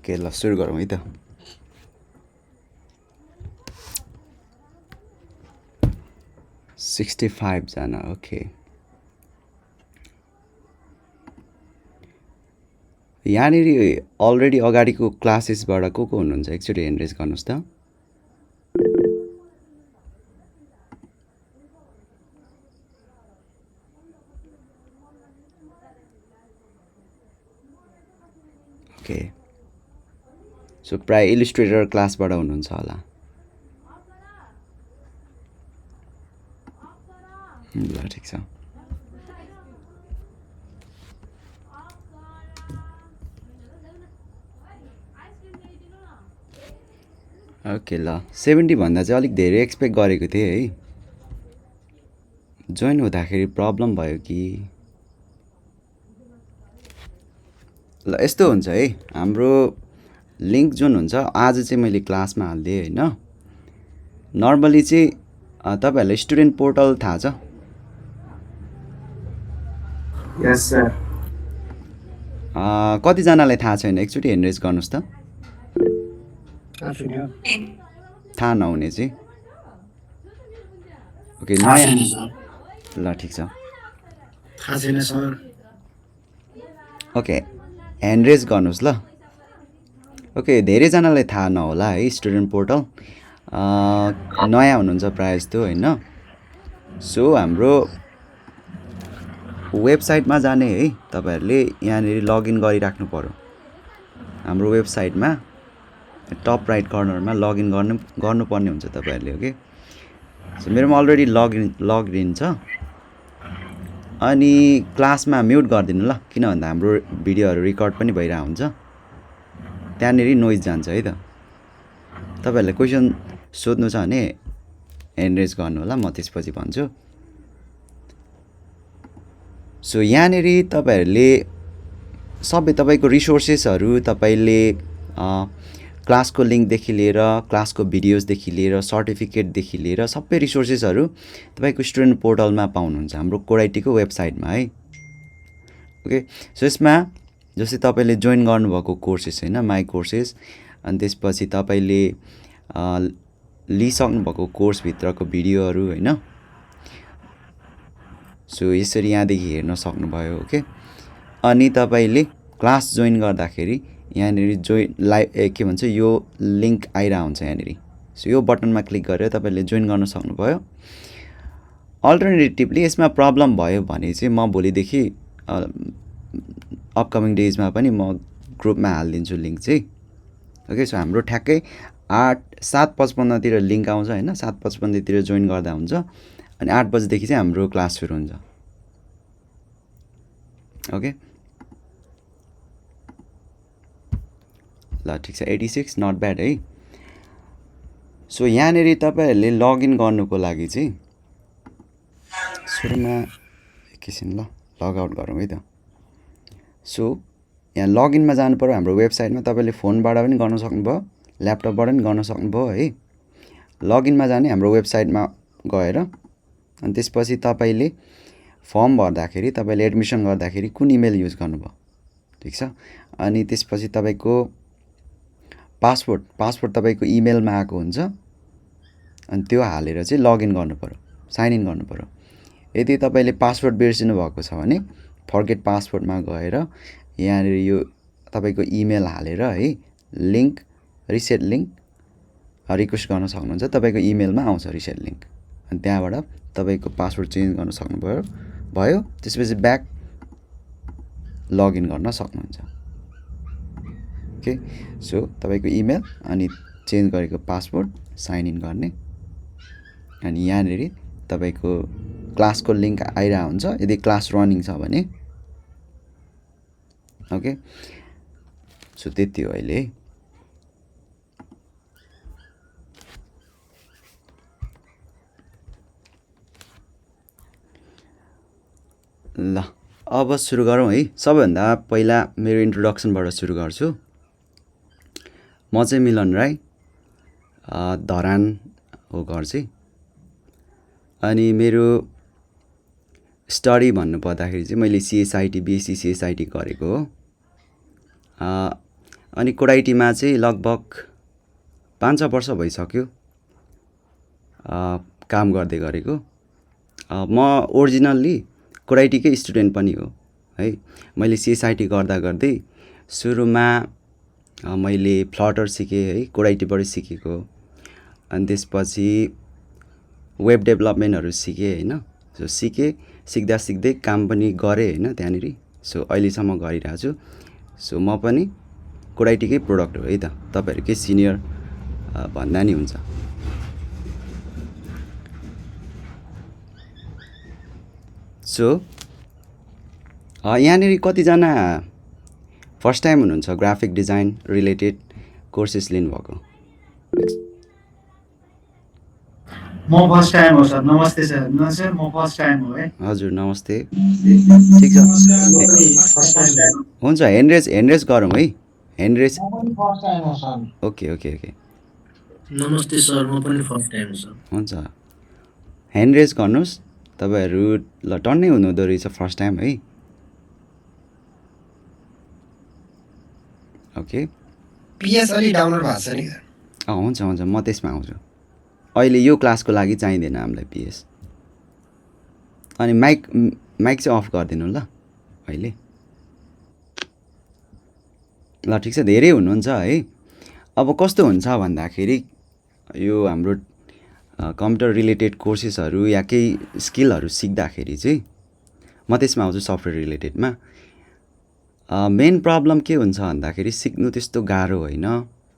Okay ल सुरु गरौँ है त 65 जना ओके यहाँनिर अलरेडी अगाडिको क्लासेसबाट को हुनुहुन्छ एकचोटि ह्यान्ड रेज गर्नुहोस् त ओके सो प्राय इलिस्ट्रेटर क्लासबाट हुनुहुन्छ होला ल ठिक छ ओके ल 70 भन्दा चाहिँ अलिक धेरै एक्सपेक्ट गरेको थिएँ है जोइन हुँदाखेरि प्रब्लम भयो कि ल यस्तो हुन्छ है हाम्रो लिङ्क जुन हुन्छ आज चाहिँ मैले क्लासमा हालिदिएँ होइन नर्मली चाहिँ तपाईँहरूलाई स्टुडेन्ट पोर्टल थाहा छ यस सर कतिजनालाई थाहा छैन एकचोटि ह्यान्ड रेज गर्नुहोस् त थाहा नहुने चाहिँ ओके नयाँ ल ठिक छ थाहा छैन सर ओके ह्यान्ड रेज गर्नुहोस् ल ओके धेरैजनालाई थाहा नहोला है स्टुडेन्ट पोर्टल नयाँ हुनुहुन्छ प्रायः जस्तो होइन सो हाम्रो वेबसाइटमा जाने है तपाईँहरूले यहाँनिर लगइन गरिराख्नु पर्यो हाम्रो वेबसाइटमा टप राइट कर्नरमा लगइन गर्नुपर्ने हुन्छ तपाईँहरूले ओके सो मेरोमा अलरेडी लगइन छ अनि क्लासमा म्युट गरिदिनु ल किन भन्दा हाम्रो भिडियोहरू रेकर्ड पनि भइरहेको हुन्छ त्यहाँनिर नोइज जान्छ है त तपाईँहरूले क्वेसन सोध्नु छ भने ह्यान्ड रेज गर्नु होला म त्यसपछि भन्छु सो यहाँनिर तपाईँहरूले सबै तपाईँको रिसोर्सेसहरू तपाईँले क्लासको लिङ्कदेखि लिएर क्लासको भिडियोजदेखि लिएर सर्टिफिकेटदेखि लिएर सबै रिसोर्सेसहरू तपाईँको स्टुडेन्ट पोर्टलमा पाउनुहुन्छ हाम्रो कोडाइटीको वेबसाइटमा है ओके सो यसमा जस्तै तपाईँले जोइन गर्नुभएको कोर्सेस होइन माई कोर्सेस अनि त्यसपछि तपाईँले लिइसक्नुभएको कोर्सभित्रको भिडियोहरू होइन सो यसरी यहाँदेखि हेर्न सक्नुभयो ओके अनि तपाईँले क्लास जोइन गर्दाखेरि यहाँनिर के भन्छ यो लिङ्क आइरहेको हुन्छ यहाँनिर सो यो बटनमा क्लिक गरेर तपाईँले जोइन गर्न सक्नुभयो अल्टरनेटिभली यसमा प्रब्लम भयो भने चाहिँ म भोलिदेखि अपकमिङ डेजमा पनि म ग्रुपमा हालिदिन्छु लिङ्क चाहिँ ओके सो हाम्रो ठ्याक्कै 7:55 लिङ्क आउँछ होइन 7:55 जोइन गर्दा हुन्छ अनि 8 बजेदेखि चाहिँ हाम्रो क्लास सुरु हुन्छ ओके ल ठिक छ 86 नट ब्याड है सो यहाँनिर तपाईँहरूले लगइन गर्नुको लागि चाहिँ सुरुमा एकैछिन ल लगआउट गरौँ है त सो यहाँ लगइनमा जानु पर्यो हाम्रो वेबसाइटमा तपाईँले फोनबाट पनि गर्न सक्नुभयो ल्यापटपबाट पनि गर्न सक्नुभयो है लगइनमा जाने हाम्रो वेबसाइटमा गएर अनि त्यसपछि तपाईँले फर्म भर्दाखेरि तपाईँले एडमिसन गर्दाखेरि कुन इमेल युज गर्नुभयो ठिक छ अनि त्यसपछि तपाईँको पासवर्ड तपाईँको इमेलमा आएको हुन्छ अनि त्यो हालेर चाहिँ लगइन गर्नु पर्यो साइन इन गर्नु पर्यो यदि तपाईँले पासवर्ड बिर्सिनु भएको छ भने फर्गेट पासवर्डमा गएर यहाँनिर यो तपाईँको इमेल हालेर है लिङ्क रिसेट लिङ्क रिक्वेस्ट गर्न सक्नुहुन्छ तपाईँको इमेलमा आउँछ रिसेट लिङ्क अनि त्यहाँबाट तपाईँको पासवर्ड चेन्ज गर्न सक्नुभयो त्यसपछि ब्याक लगइन गर्न सक्नुहुन्छ ओके सो तपाईँको इमेल अनि चेन्ज गरेको पासवर्ड साइन इन गर्ने अनि यहाँनिर तपाईँको क्लासको लिङ्क आइरहेको हुन्छ यदि क्लास रनिङ छ भने ओके सो त्यति हो अहिले ल अब सुरु गरौँ है सबैभन्दा पहिला मेरो इन्ट्रोडक्सनबाट सुरु गर्छु म चाहिँ मिलन राई धरान हो घर चाहिँ अनि मेरो स्टडी भन्नुपर्दाखेरि चाहिँ मैले सिएसआइटी बिएससी सिएसआइटी गरेको हो अनि कोडाइटीमा चाहिँ लगभग 5-6 वर्ष भइसक्यो काम गर्दै गरेको। म ओरिजिनल्ली कोडाइटीकै स्टुडेन्ट पनि हो है। मैले सिएसआइटी गर्दा गर्दै सुरुमा मैले फ्लटर सिकेँ है, कोडाइटीबाट सिकेको। अनि त्यसपछि वेब डेभलपमेन्टहरू सिकेँ होइन। सो सिक्दा सिक्दै काम पनि गरेँ होइन त्यहाँनिर। सो अहिलेसम्म गरिरहेको छु। सो म पनि कोडाइटीकै प्रोडक्ट हो है त, तपाईँहरूकै सिनियर भन्दा नि हुन्छ। सो यहाँनिर कतिजना फर्स्ट टाइम हुनुहुन्छ ग्राफिक डिजाइन रिलेटेड कोर्सेस लिनुभएको? म फर्स्ट टाइम हो सर। नमस्ते सर। सर म फर्स्ट टाइम हो है। हजुर नमस्ते। ठिक छ, हुन्छ। ह्यान्ड रेज गरौँ है, hand raise. Okay okay okay, नमस्ते सर, म पनि फर्स्ट टाइम हो सर। हुन्छ। ह्यान्ड रेज गर्नुहोस् तपाईँहरू। ल टन्नै हुनुहुँदो रहेछ फर्स्ट टाइम है। ओके, पिएस अलि डाउनलोड भएको छ नि। हुन्छ हुन्छ, म त्यसमा आउँछु। अहिले यो क्लासको लागि चाहिँदैन हामीलाई पिएस। अनि माइक चाहिँ अफ गरिदिनु ल अहिले। ल ठिक छ, धेरै हुनुहुन्छ है। अब कस्तो हुन्छ भन्दाखेरि यो हाम्रो कम्प्युटर रिलेटेड कोर्सेसहरू या केही स्किलहरू सिक्दाखेरि चाहिँ म त्यसमा आउँछु सफ्टवेयर रिलेटेडमा। मेन प्रब्लम के हुन्छ भन्दाखेरि सिक्नु त्यस्तो गाह्रो होइन,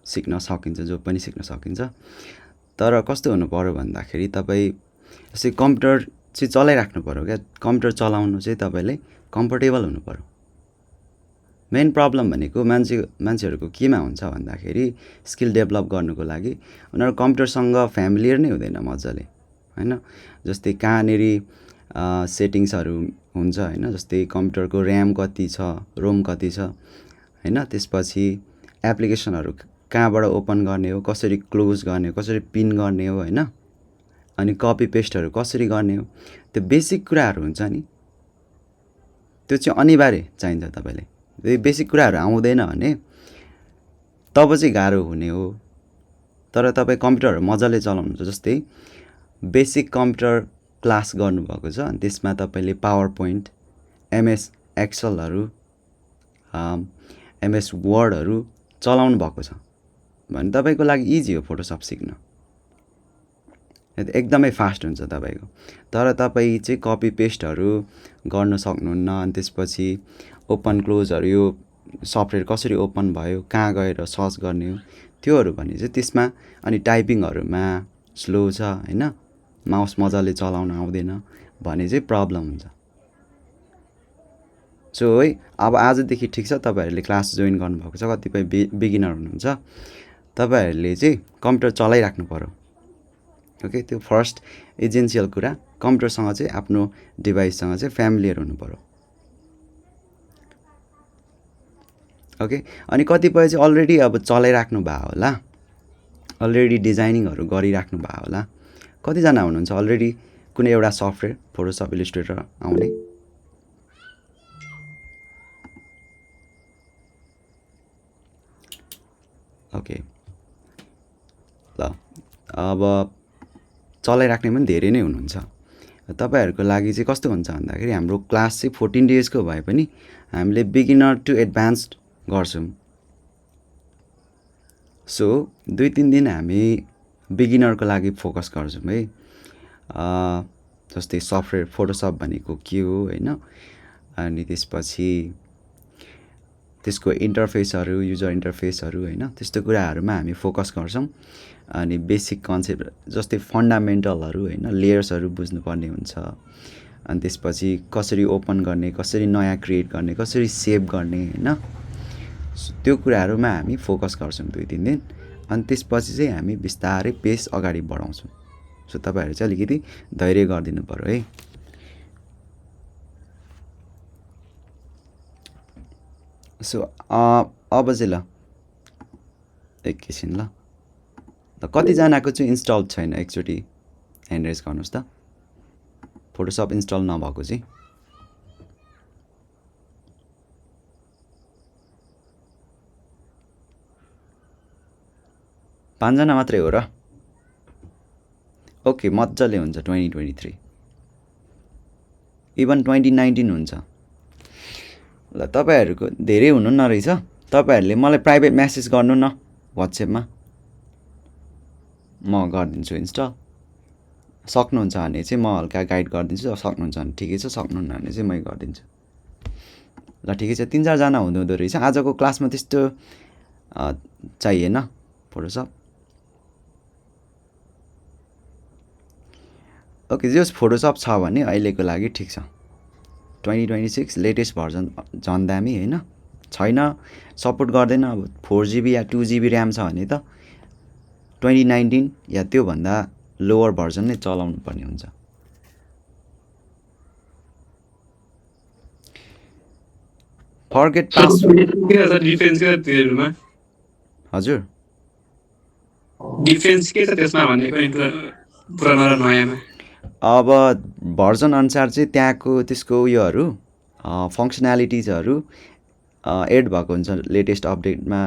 सिक्न सकिन्छ, जो पनि सिक्न सकिन्छ। तर कस्तो हुनु पऱ्यो भन्दाखेरि तपाईँ जस्तै कम्प्युटर चाहिँ चलाइराख्नु पऱ्यो क्या। कम्प्युटर चलाउनु चाहिँ तपाईँले कम्फर्टेबल हुनु पऱ्यो। मेन प्रब्लम भनेको मान्छेहरूको केमा हुन्छ भन्दाखेरि स्किल डेभलप गर्नुको लागि उनीहरू कम्प्युटरसँग फ्यामिलियर नै हुँदैन मजाले होइन। जस्तै कहाँनिर सेटिङ्सहरू हुन्छ होइन, जस्तै कम्प्युटरको ऱ्याम कति छ, रोम कति छ होइन। त्यसपछि एप्लिकेसनहरू कहाँबाट ओपन गर्ने हो, कसरी क्लोज गर्ने हो, कसरी पिन गर्ने हो होइन। अनि कपी पेस्टहरू कसरी गर्ने हो, त्यो बेसिक कुराहरू हुन्छ नि, त्यो चाहिँ अनिवार्य चाहिन्छ तपाईँले। यो बेसिक कुराहरू आउँदैन भने तब चाहिँ गाह्रो हुने हो। तर तपाईँ कम्प्युटरहरू मजाले चलाउनुहुन्छ, जस्तै बेसिक कम्प्युटर क्लास गर्नुभएको छ, त्यसमा तपाईँले पावर पोइन्ट, एमएस एक्सलहरू, एमएस वर्डहरू चलाउनु भएको छ भने तपाईँको लागि इजी हो फोटोसप सिक्न, एकदमै फास्ट हुन्छ तपाईँको। तर तपाईँ चाहिँ कपी पेस्टहरू गर्न सक्नुहुन्न। अनि त्यसपछि ओपन क्लोजहरू, यो सफ्टवेयर कसरी ओपन भयो, कहाँ गएर सर्च गर्ने हो, त्योहरू भने चाहिँ त्यसमा। अनि टाइपिङहरूमा स्लो छ होइन, माउस मजाले चलाउन आउँदैन भने चाहिँ प्रब्लम हुन्छ। सो है, अब आजदेखि ठिक छ, तपाईँहरूले क्लास जोइन गर्नुभएको छ, कतिपय बिगिनर हुनुहुन्छ, तपाईँहरूले चाहिँ कम्प्युटर चलाइराख्नु पऱ्यो। ओके, त्यो फर्स्ट एजेन्सियल कुरा। कम्प्युटरसँग चाहिँ आफ्नो डिभाइससँग चाहिँ फ्यामिलियर हुनु पऱ्यो। ओके, अनि कतिपय चाहिँ अलरेडी अब चलाइराख्नु भयो होला, अलरेडी डिजाइनिङहरू गरिराख्नु भयो होला। कतिजना हुनुहुन्छ अलरेडी कुनै एउटा सफ्टवेयर फोटोसप इलिस्ट्रेटर आउने? ओके, ल अब चलाइराख्ने पनि धेरै नै हुनुहुन्छ। तपाईँहरूको लागि चाहिँ कस्तो हुन्छ भन्दाखेरि हाम्रो क्लास चाहिँ 14 डेजको भए पनि हामीले बिगिनर टु एडभान्स्ड गर्छौँ। सो 2-3 दिन हामी बिगिनरको लागि फोकस गर्छौँ है। जस्तै सफ्टवेयर फोटोसप भनेको के हो होइन, अनि त्यसपछि त्यसको इन्टरफेसहरू, युजर इन्टरफेसहरू होइन, त्यस्तो कुराहरूमा हामी फोकस गर्छौँ। अनि बेसिक कन्सेप्ट जस्तै फन्डामेन्टलहरू होइन, लेयर्सहरू बुझ्नुपर्ने हुन्छ। अनि त्यसपछि कसरी ओपन गर्ने, कसरी नयाँ क्रिएट गर्ने, कसरी सेभ गर्ने होइन, त्यो कुराहरूमा हामी फोकस गर्छौँ 2-3 दिन। अनि त्यसपछि चाहिँ हामी बिस्तारै पेस अगाडि बढाउँछौँ। सो तपाईँहरू चाहिँ अलिकति धैर्य गरिदिनु पऱ्यो है। सो अब चाहिँ ल एकैछिन ल कतिजनाको चाहिँ इन्स्टल छैन, एकचोटि ह्यान्ड रेज गर्नुहोस् त, फोटोसप इन्स्टल नभएको चाहिँ। 5 जना मात्रै हो र ओके मजाले हुन्छ 2023 इभन 2019 हुन्छ ल तपाईहरुको धेरै हुनुहुन्न रहेछ तपाईहरुले मलाई प्राइभेट मेसेज गर्नु न WhatsApp मा म गरिदिन्छु इन्स्टल सक्नुहुन्छ भने चाहिँ म हल्का गाइड गरिदिन्छु सक्नुहुन्छ भने ठिकै छ सक्नुहुन्न भने चाहिँ मै गरिदिन्छु ल ठिकै छ 3-4 जना हुनुहुँदो रहेछ आजको क्लासमा त्यस्तो चाहिएन फोटोशप ओके जस फोटोशप छ भने अहिलेको लागि ठिक छ 2026 लेटेस्ट भर्जन झन् दामी हैन छैन सपोर्ट गर्दैन अब 4GB या 2GB र्याम छ भने त 2019 या त्यो भन्दा लोअर भर्जन नै चलाउनु पर्ने हुन्छ फर्गेट डिफेन्स के छ त्यसमा हजुर डिफेन्स के छ त्यसमा भन्ने पनि पुरानो र नयाँमा अब भर्जन अनुसार चाहिँ त्यहाँको त्यसको उयोहरू फङ्क्सनालिटिजहरू एड भएको हुन्छ लेटेस्ट अपडेटमा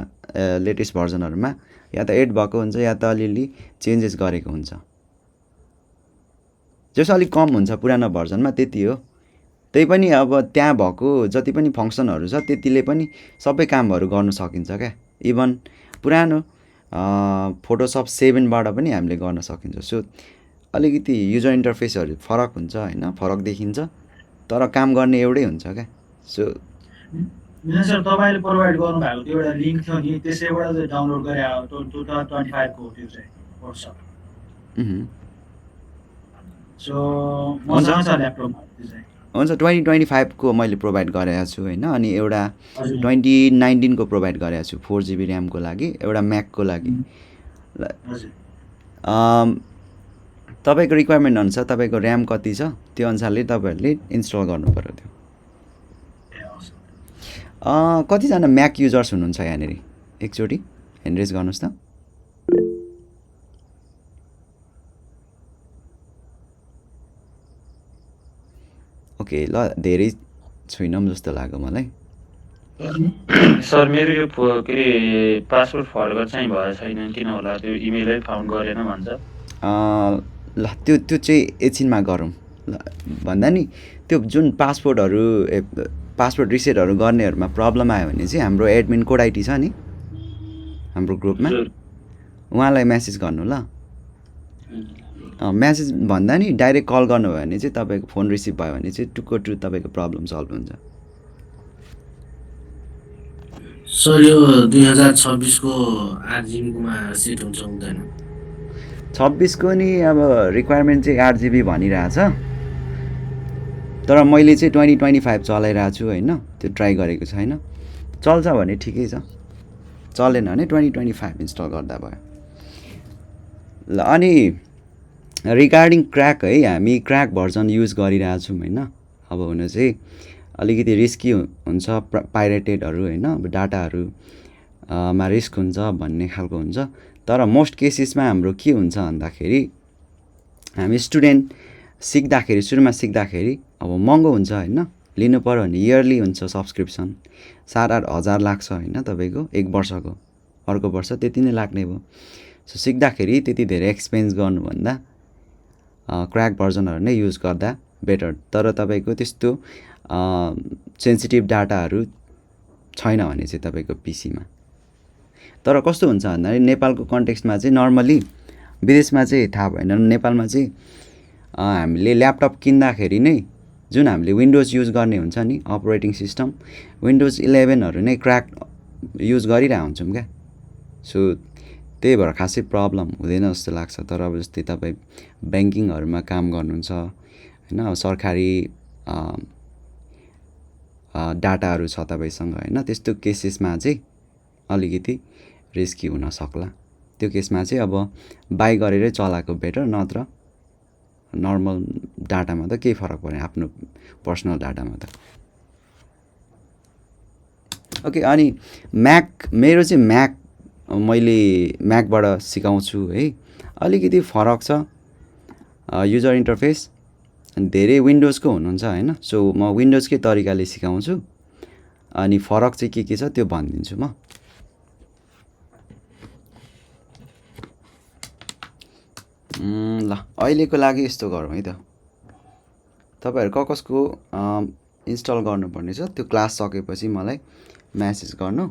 लेटेस्ट भर्जनहरुमा या त एड भएको हुन्छ या त अलिअलि चेन्जेस गरेको हुन्छ जस अलिक कम हुन्छ पुरानो भर्जनमा त्यति हो त्यही पनि अब त्यहाँ भएको जति पनि फङ्क्सनहरु छ त्यतिले पनि सबै कामहरु गर्न सकिन्छ क्या इभन पुरानो फोटोशप 7 बाट पनि हामीले गर्न सकिन्छ सो अलिकति युजर इन्टरफेसहरु फरक हुन्छ हैन फरक देखिन्छ तर काम गर्ने एउटै हुन्छ क्या सो मिलन सर तपाईले प्रोवाइड गर्नु भएको त्यो एउटा लिंक थियो नि त्यसैबाट चाहिँ डाउनलोड गरे 2025 को त्यो चाहिँ फोटोशप सो मसँग छ ल्यापटपमा त्यो चाहिँ हुन्छ 2025 को मैले प्रोवाइड गरेको छु हैन अनि एउटा 2019 को प्रोवाइड गरेको छु 4GB र्याम को लागि एउटा म्याक को लागि हजुर तपाईको रिक्वायरमेन्ट अनुसार तपाईको र्याम कति छ त्यो अनुसारले तपाईहरुले इन्स्टल गर्नु पर्यो त्यो कति जना म्याक युजर्स हुनुहुन्छ यहाँनेरि एकचोटी ह्यान्ड रेज गर्नुस् त ओके ल धेरै छैनौं जस्तो लाग्यो मलाई सर मेरो यो के पासवर्ड फरवर्ड चाहिँ भए छैन किन होला त्यो इमेलै फाउन्ड गरेन भन्छ ल त्यो चाहिँ एकछिनमा गरौँ ल भन्दा नि त्यो जुन पासवर्ड रिसेटहरु गर्नेहरुमा प्रब्लम आयो भने चाहिँ हाम्रो एडमिन कोड आइडी छ नि हाम्रो ग्रुपमा उहाँलाई मेसेज गर्नु ल मेसेज भन्दा नि डाइरेक्ट कल गर्नुभयो भने चाहिँ तपाईको फोन रिसिभ भयो भने चाहिँ टुको टु तपाईको प्रब्लम सल्भ हुन्छ सर यो 2026 को 8GB मा सेट हुन्छ हुँदैन 26 को नि अब रिक्वायरमेन्ट चाहिँ 8GB भनिरहेछ तर मैले चाहिँ 2025 चलाइरहेको छु हैन त्यो ट्राई गरेको छैन चल्छ भने ठिकै छ चलेन भने 2025 इन्स्टल गर्दा भयो ल अनि रिगार्डिङ क्र्याक है हामी क्र्याक भर्जन युज गरिरहेको छौं हैन अब हुन चाहिँ अलिकति रिस्की हुन्छ पाइरेटेडहरु हैन अब डाटाहरु मा रिस्क हुन्छ भन्ने खालको हुन्छ तर मोस्ट केसेसमा हाम्रो के हुन्छ भन्दाखेरि हामी स्टुडेन्ट सिक्दाखेरि सुरुमा सिक्दाखेरि अब महँगो हुन्छ हैन लिनु पर्यो भने इयरली हुन्छ सब्स्क्रिप्सन 7-8 हजार लाग्छ हैन तपाईको एक वर्षको अर्को वर्ष त्यति नै लाग्ने भयो सो सिक्दाखेरि त्यति धेरै एक्सपेन्स गर्नु भन्दा क्र्याक भर्जनहरु नै युज गर्दा बेटर तर तपाईको त्यस्तो सेन्सिटिभ डाटाहरु छैन भने चाहिँ तपाईको पीसीमा तर कस्तो हुन्छ भन्दा नेपालको कन्टेक्स्टमा चाहिँ नर्मली विदेशमा चाहिँ थाहा भएन नेपालमा चाहिँ हामीले ल्यापटप किन्दाखेरि नै जुन हामीले विन्डोज युज गर्ने हुन्छ नि अपरेटिङ सिस्टम विन्डोज 11 हरु नै क्र्याक युज गरिरा हुन्छौं क्या सो त्यही भएर खासै प्रब्लम हुँदैन जस्तो लाग्छ तर अब जस्तै तपाई बैंकिङहरुमा काम गर्नुहुन्छ हैन सरकारी डाटाहरु छ तपाईसँग हैन त्यस्तो केसेसमा चाहिँ अलिकति रिस्की हुन सक्ला त्यो केसमा चाहिँ अब बाइ गरेरै चलाको बेटर नत्र नर्मल डाटामा त केही फरक पर्दैन आफ्नो पर्सनल डाटामा त ओके अनि म्याक मेरो चाहिँ म्याक मैले म्याकबाट सिकाउँछु है अलिकति फरक छ युजर इन्टरफेस धेरै विन्डोजको हुनुहुन्छ हैन सो म विन्डोजकै तरिकाले सिकाउँछु अनि फरक चाहिँ के छ त्यो भनिदिन्छु म अहिलेको लागि यस्तो गरौँ है त, तपाईँहरू कसको इन्स्टल गर्नुपर्ने छ त्यो क्लास सकेपछि मलाई म्यासेज गर्नु।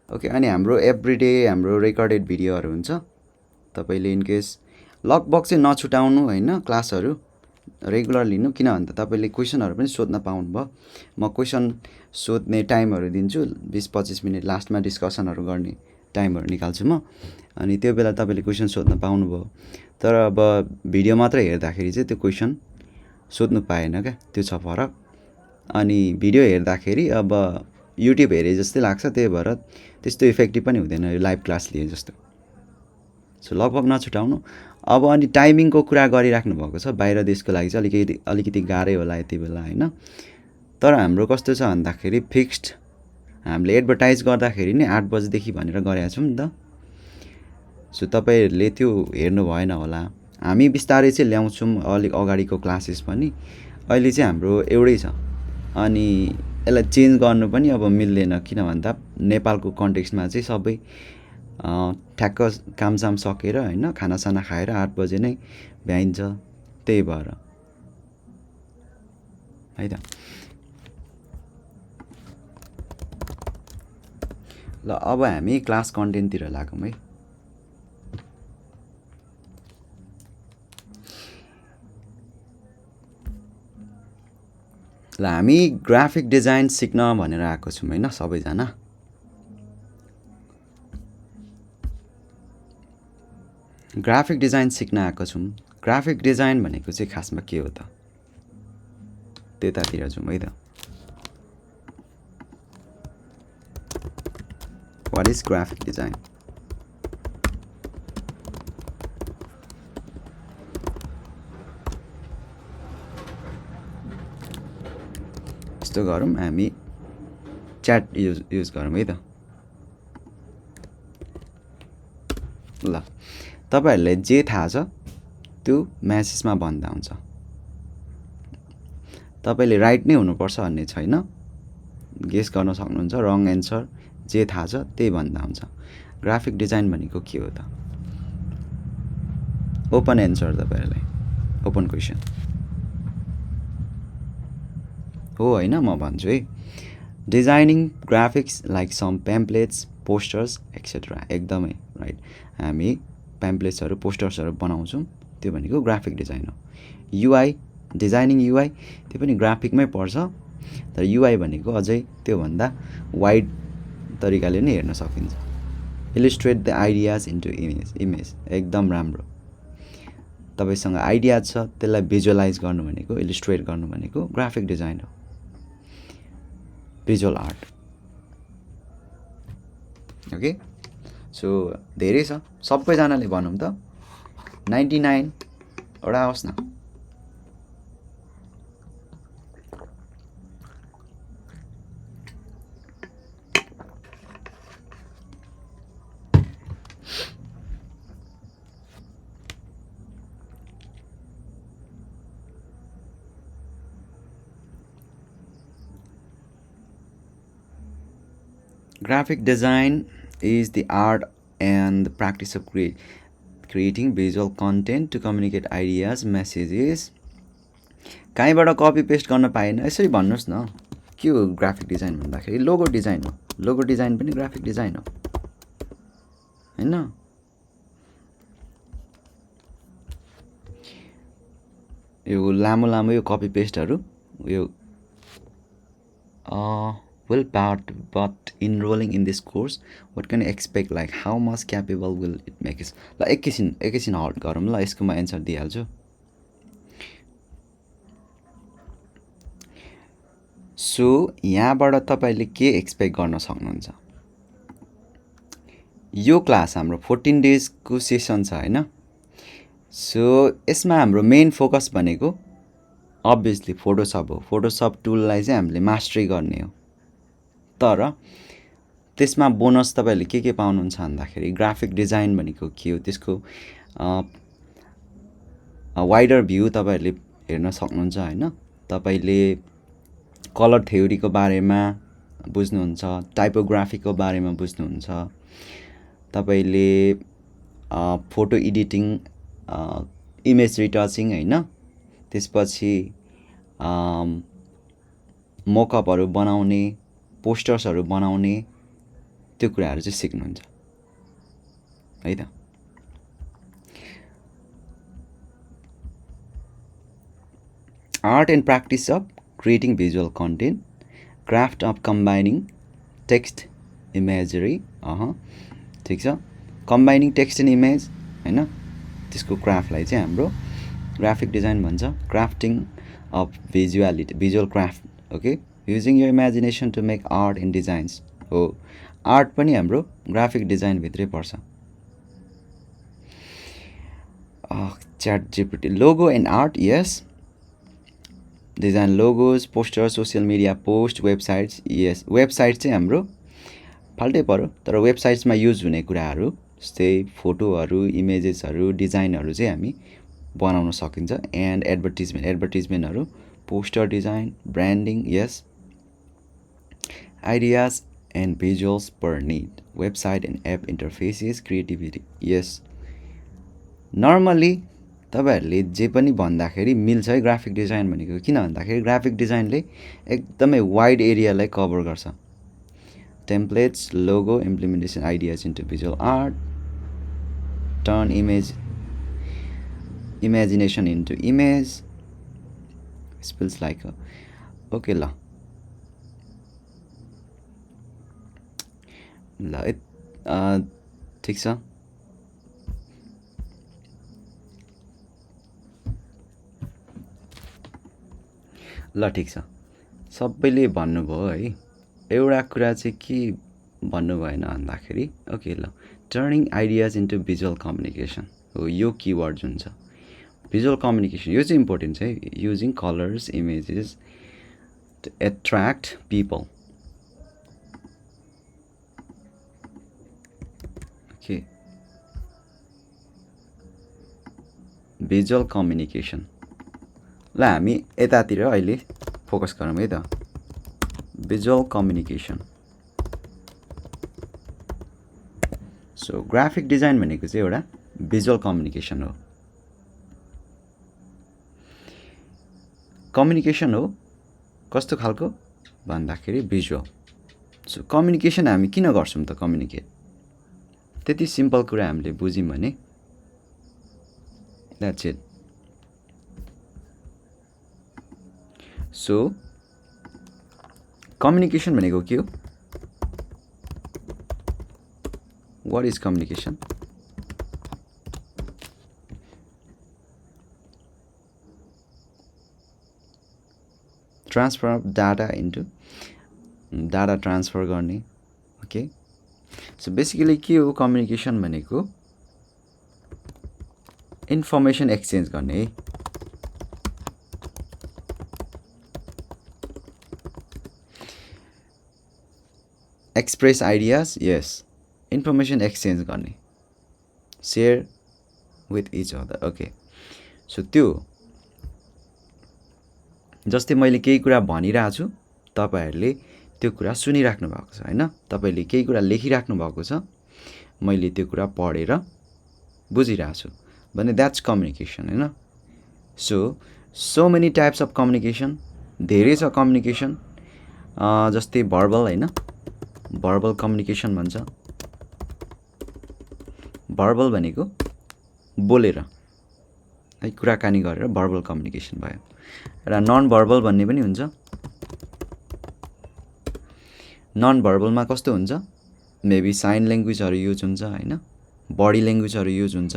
ओके, अनि हाम्रो एभ्रिडे हाम्रो रेकर्डेड भिडियोहरू हुन्छ। तपाईँले इनकेस लगभग चाहिँ नछुटाउनु होइन, क्लासहरू रेगुलर लिनु, किन भन्दा तपाईँले क्वेसनहरू पनि सोध्न पाउनुभयो। म क्वेसन सोध्ने टाइमहरू दिन्छु, 20-25 मिनट लास्टमा डिस्कसनहरू गर्ने टाइमहरू निकाल्छु म, अनि त्यो बेला तपाईँले क्वेसन सोध्न पाउनुभयो। तर अब भिडियो मात्र हेर्दाखेरि चाहिँ त्यो क्वेसन सोध्नु पाएन क्या, त्यो छ फरक। अनि भिडियो हेर्दाखेरि अब युट्युब हेरे जस्तै लाग्छ, त्यही भएर त्यस्तो इफेक्टिभ पनि हुँदैन यो लाइभ क्लास लिए जस्तो। सो लगभग नछुटाउनु। अब अनि टाइमिङको कुरा गरिराख्नु भएको छ, बाहिर देशको लागि चाहिँ अलिकति गाह्रै होला यति बेला होइन। तर हाम्रो कस्तो छ भन्दाखेरि फिक्स्ड हामीले एडभर्टाइज गर्दाखेरि नै 8 बजेदेखि भनेर गरेका छौँ नि त। सो तपाईँहरूले त्यो हेर्नु भएन होला। हामी बिस्तारै चाहिँ ल्याउँछौँ अलिक अगाडिको क्लासेस पनि। अहिले चाहिँ हाम्रो एउटै छ, अनि यसलाई चेन्ज गर्नु पनि अब मिल्दैन, किन भन्दा नेपालको कन्टेक्स्टमा चाहिँ सबै ठ्याक्क कामसाम सकेर होइन, खानासाना खाएर 8 बजे नै भ्याइन्छ, त्यही भएर है त। ल अब हामी क्लास कन्टेन्टतिर लागौँ है। ल हामी ग्राफिक डिजाइन सिक्न भनेर आएको छौँ होइन सबैजना। ग्राफिक डिजाइन सिक्न आएको छौँ। ग्राफिक डिजाइन भनेको चाहिँ खासमा के हो त, त्यतातिर जाउँ है त। What is graphic design? यस्तो गरौँ, हामी च्याट युज गरौँ है त। ल तपाईँहरूलाई जे थाहा छ त्यो म्यासेजमा भन्दा हुन्छ। तपाईँले राइट नै हुनुपर्छ भन्ने छैन, गेस गर्न सक्नुहुन्छ। रङ एन्सर जे थाहा छ त्यही भन्दा हुन्छ। ग्राफिक डिजाइन भनेको के हो त? ओपन एन्सर तपाईँहरूलाई, ओपन क्वेसन हो होइन, म भन्छु है। Designing graphics like some pamphlets, posters etcetera. एकदमै राइट, हामी पेम्प्लेट्सहरू पोस्टर्सहरू बनाउँछौँ, त्यो भनेको ग्राफिक डिजाइन हो। युआई, डिजाइनिङ युआई, त्यो पनि ग्राफिकमै पर्छ, तर युआई भनेको अझै त्योभन्दा वाइड तरिकाले नै हेर्न सकिन्छ। Illustrate the ideas into image, एकदम राम्रो। तपाईँसँग आइडिया छ, त्यसलाई भिजुअलाइज गर्नु भनेको, इलिस्ट्रेट गर्नु भनेको ग्राफिक डिजाइन हो, भिजुअल आर्ट। ओके, सो धेरै छ, सबैजनाले भनौँ त 99 वटा होस् न। Graphic design is the art and the practice of creating visual content to communicate ideas, messages. कहीँबाट कपी पेस्ट गर्न पाएन, यसरी भन्नुहोस् न के हो ग्राफिक डिजाइन भन्दाखेरि? लोगो डिजाइन हो। लोगो डिजाइन पनि ग्राफिक डिजाइन हो हैन? यो लामो लामो यो कपी पेस्टहरू यो well but enrolling in this course what can you expect, like how much capable will it make us? ल एकैछिन हल्ट गरौँ ल, यसको म एन्सर दिइहाल्छु। सो यहाँबाट तपाईँले के एक्सपेक्ट गर्न सक्नुहुन्छ? यो क्लास हाम्रो 14 डेजको सेसन छ हैन? सो यसमा हाम्रो मेन फोकस भनेको अभियसली फोटोसप हो। फोटोसप टुललाई चाहिँ हामीले मास्टरी गर्ने हो। तर त्यसमा बोनस तपाईँहरूले के पाउनुहुन्छ भन्दाखेरि ग्राफिक डिजाइन भनेको के हो त्यसको वाइडर भ्यू तपाईँहरूले हेर्न सक्नुहुन्छ हैन? तपाईँले कलर थ्योरीको बारेमा बुझ्नुहुन्छ, टाइपोग्राफीको बारेमा बुझ्नुहुन्छ, तपाईँले फोटो एडिटिङ इमेज रिटचिङ होइन, त्यसपछि मोकअपहरू बनाउने, पोस्टर्सहरू बनाउने, त्यो कुराहरू चाहिँ सिक्नुहुन्छ है त। Art and practice of creating visual content, craft of combining text imagery, ठिक छ, कम्बाइनिङ टेक्स्ट एन्ड इमेज होइन, त्यसको क्राफ्टलाई चाहिँ हाम्रो ग्राफिक डिजाइन भन्छ। Crafting of visual craft, okay, using your imagination to make art and designs हो। आर्ट पनि हाम्रो ग्राफिक डिजाइनभित्रै पर्छ। ChatGPT, logo and art, yes, design logos, poster, social media post, websites, yes. Website चाहिँ हाम्रो फाल्टै पऱ्यो, तर वेबसाइट्समा युज हुने कुराहरू जस्तै फोटोहरू, इमेजेसहरू, डिजाइनहरू चाहिँ हामी बनाउन सकिन्छ। एन्ड एडभर्टिजमेन्टहरू, poster design, branding, yes. Ideas and visuals per need, website and app interfaces, creativity, yes. Normally तपाईँहरूले जे पनि भन्दाखेरि मिल्छ है ग्राफिक डिजाइन भनेको। किन भन्दाखेरि ग्राफिक डिजाइनले एकदमै वाइड एरियालाई कभर गर्छ। Templates, logo, implementation, ideas into visual art, turn imagination into image, spells like, okay, ल ठिक छ। ल ठिक छ, सबैले भन्नुभयो है। एउटा कुरा चाहिँ के भन्नु भएन भन्दाखेरि, ओके ल, turning ideas into visual communication हो यो किवर्ड जुन छ। भिजुअल कम्युनिकेसन यो चाहिँ इम्पोर्टेन्ट छ है। Using colours, images to attract people, okay, visual communication. ल हामी यतातिर अहिले फोकस गरौँ है त। Visual communication, so graphic design भनेको चाहिँ एउटा भिजुअल कम्युनिकेसन हो। कम्युनिकेसन हो कस्तो खालको भन्दाखेरि भिजुअल। सो कम्युनिकेसन हामी किन गर्छौँ त कम्युनिकेट? त्यति सिम्पल कुरा हामीले बुझ्यौँ भने द्याट्स इट। सो कम्युनिकेसन भनेको के हो? What is communication? Transfer of data into data transfer गर्ने, okay? So basically के हो communication भनेको? Information exchange गर्ने है। Express ideas, yes. Information exchange गर्ने, share with each other, okay? So त्यो जस्तै मैले केही कुरा भनिरहेको छु, तपाईहरुले त्यो कुरा सुनिराख्नु भएको छ हैन? तपाईले केही कुरा लेखिराख्नु भएको छ, मैले त्यो कुरा पढेर बुझिरहेको छु भने that's communication हैन? So many types of communication, धेरै छ communication, जस्तै verbal हैन? verbal communication भन्छ। verbal भनेको बोलेर है, कुराकानी गरेर verbal communication भयो। र नन भर्बल भन्ने पनि हुन्छ। नन भर्बलमा कस्तो हुन्छ? मेबी साइन ल्याङ्ग्वेजहरु युज हुन्छ हैन? बडी ल्याङ्ग्वेजहरु युज हुन्छ।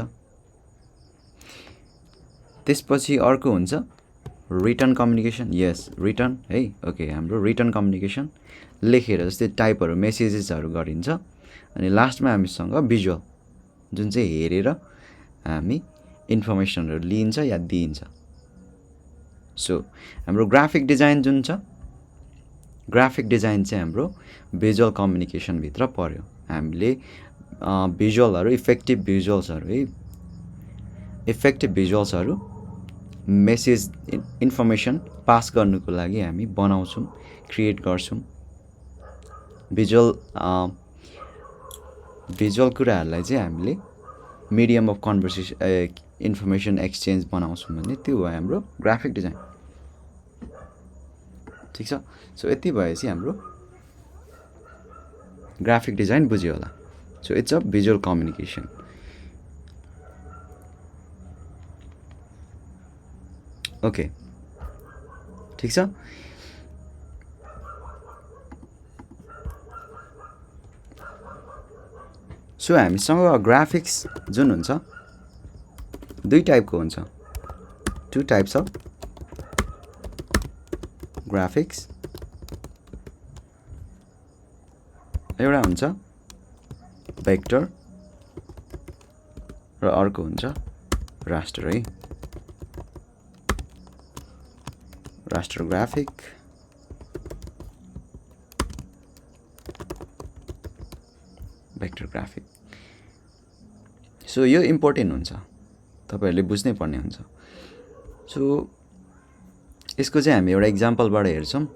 त्यसपछि अर्को हुन्छ रिटन कम्युनिकेसन, यस रिटन है, ओके। हाम्रो रिटन कम्युनिकेसन लेखेर जस्तै टाइपहरु मेसेजेसहरु गरिन्छ। अनि लास्टमा हामीसँग भिजुअल जुन चाहिँ हेरेर हामी इन्फर्मेसनहरु लिन्छ या दिइन्छ। सो हाम्रो ग्राफिक डिजाइन जुन छ, ग्राफिक डिजाइन चाहिँ हाम्रो भिजुअल कम्युनिकेसन भित्र पर्यो। हामीले भिजुअलहरु, इफेक्टिभ भिजुअल्सहरु है, इफेक्टिभ भिजुअल्सहरु मेसेज इन्फर्मेसन पास गर्नुको लागि हामी बनाउँछौं, क्रिएट गर्छौं। भिजुअल कुराहरुलाई चाहिँ हामीले medium of conversation information exchange बनाउँछौँ भने त्यो भयो हाम्रो ग्राफिक डिजाइन। ठिक छ। सो यति भएपछि हाम्रो ग्राफिक डिजाइन बुझ्यो होला। So it's a visual communication. Okay, ठिक छ। सो हामीसँग ग्राफिक्स जुन हुन्छ दुई टाइपको हुन्छ, 2 टाइप्स अफ ग्राफिक्स। एउटा हुन्छ भेक्टर र अर्को हुन्छ रास्टर है, raster graphic. Vector graphic. So यो इम्पोर्टेन्ट हुन्छ, तपाईहरुले बुझ्नै पर्ने हुन्छ। सो यसको चाहिँ हामी एउटा एक्जाम्पलबाट हेर्छौँ।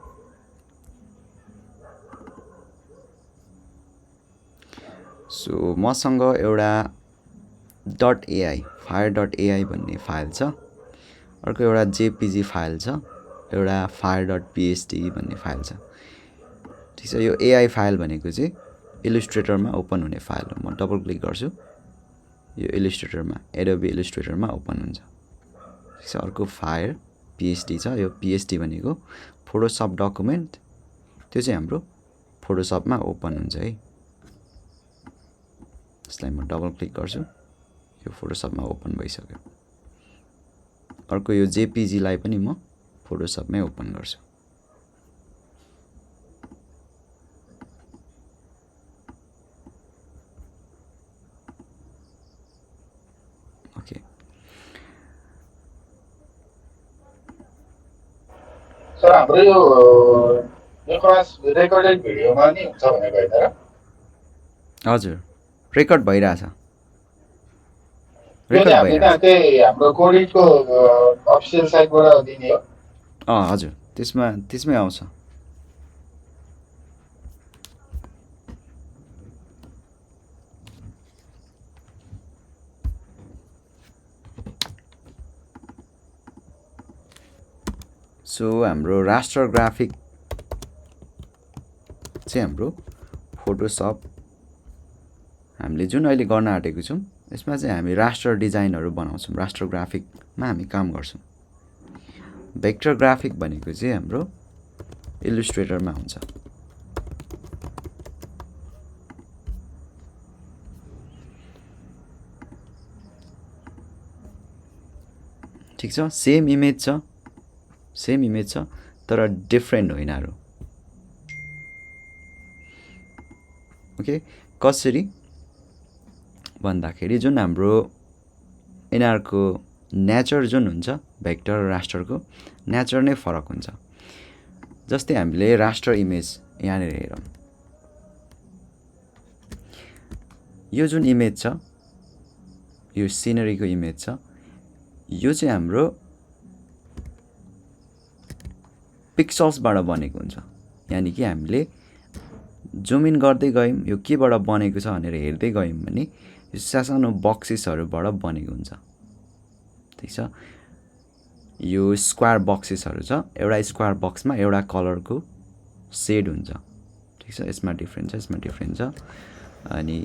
सो मसँग एउटा .ai fire.ai भन्ने फाइल छ, अर्को एउटा jpg फाइल छ, एउटा fire.psd भन्ने फाइल छ। ठिक छ। यो ai फाइल भनेको चाहिँ इलिस्ट्रेटरमा ओपन हुने फाइल हो। म डबल क्लिक गर्छु, यो इलिस्ट्रेटरमा एडोबी इलिस्ट्रेटरमा ओपन हुन्छ। ठिक छ। अर्को फायर psd छ, यो psd भनेको फोटोसप डकुमेन्ट, त्यो चाहिँ हाम्रो फोटोसपमा ओपन हुन्छ है। यसलाई म डबल क्लिक गर्छु, यो फोटोसपमा ओपन भइसक्यो। अर्को यो jpg लाई पनि म फोटोसपमै ओपन गर्छु। ओके, सर हाम्रो यो क्लास रेकर्डेड भिडियोमा नि हुन्छ भनेको हैन र? हजुर, रेकर्ड भइरहेछ। त्यो चाहिँ हामीले त्यही हाम्रो कोडिङको अफिसियल साइटबाट दिने हो। हजुर, त्यसमै आउँछ। सो हाम्रो रास्टर ग्राफिक चाहिँ हाम्रो फोटोसप हामीले जुन अहिले गर्न आँटेको छौँ, यसमा चाहिँ हामी रास्टर डिजाइनहरू बनाउँछौँ, रास्टर ग्राफिकमा हामी काम गर्छौँ। भेक्टर ग्राफिक भनेको चाहिँ हाम्रो इलिस्ट्रेटरमा हुन्छ। ठिक छ। सेम इमेज छ तर डिफ्रेन्ट हो यिनीहरू। ओके, कसरी भन्दाखेरि जुन हाम्रो यिनीहरूको नेचर जुन हुन्छ भेक्टर र रास्टरको नेचर नै फरक हुन्छ। जस्तै हामीले रास्टर इमेज यहाँनिर हेरौँ, यो जुन इमेज छ, यो सिनरीको इमेज छ, यो चाहिँ हाम्रो पिक्सल्सबाट बनेको हुन्छ। यानि कि हामीले जुम इन गर्दै गयौँ, यो केबाट बनेको छ भनेर हेर्दै गयौँ भने यो सानो बक्सेसहरूबाट बनेको हुन्छ। ठिक छ। यो स्क्वायर बक्सेसहरू छ, एउटा स्क्वायर बक्समा एउटा कलरको सेड हुन्छ। ठिक छ। यसमा डिफ्रेन्ट छ, यसमा डिफ्रेन्ट छ, अनि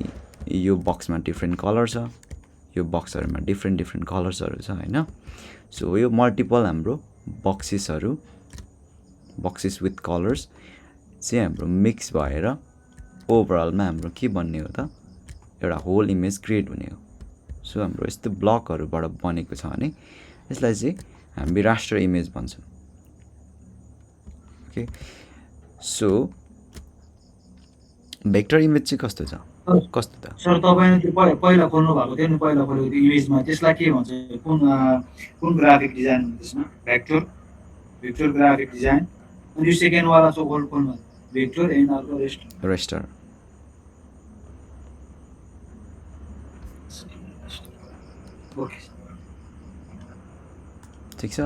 यो बक्समा डिफ्रेन्ट कलर छ, यो बक्सहरूमा डिफ्रेन्ट कलर्सहरू छ हैन। सो यो मल्टिपल हाम्रो बक्सेस विथ कलर्स चाहिँ हाम्रो मिक्स भएर ओभरअलमा हाम्रो के बन्ने हो त, एउटा होल इमेज क्रिएट हुने हो। सो हाम्रो यस्तो ब्लकहरूबाट बनेको छ भने यसलाई चाहिँ हामी रास्टर इमेज भन्छौँ। ओके, सो भेक्टर इमेज चाहिँ कस्तो छ, कस्तो त? सर तपाईले त्यो पहिला खोल्नु भएको थियो नि, पहिला खोलेको त्यो इमेजमा त्यसलाई के भन्छ, कुन ग्राफिक डिजाइन हुन्छ त्यसमा? Vector graphic design. अनि यो सेकेन्ड वाला चाहिँ खोल्नु भेक्टर एन्ड अर्को रेस्टर। ओके, ठिक छ।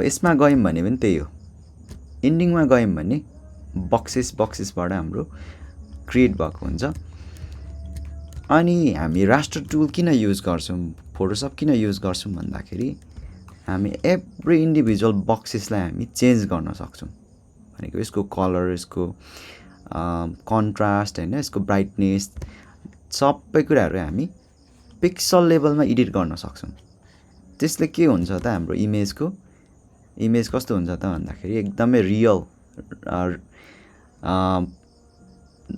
यसमा गयौँ भने पनि त्यही हो। इन्डिङमा गयौँ भने बक्सेसबाट हाम्रो क्रिएट भएको हुन्छ। अनि हामी रास्टर टुल किन युज गर्छौँ, फोटोसप किन युज गर्छौँ भन्दाखेरि हामी एभ्री इन्डिभिजुअल बक्सेसलाई हामी चेन्ज गर्न सक्छौँ। भनेको यसको कलर, यसको कन्ट्रास्ट होइन, यसको ब्राइटनेस, सबै कुराहरू हामी पिक्सल लेभलमा एडिट गर्न सक्छौँ। त्यसले के हुन्छ त, हाम्रो इमेज कस्तो हुन्छ त भन्दाखेरि एकदमै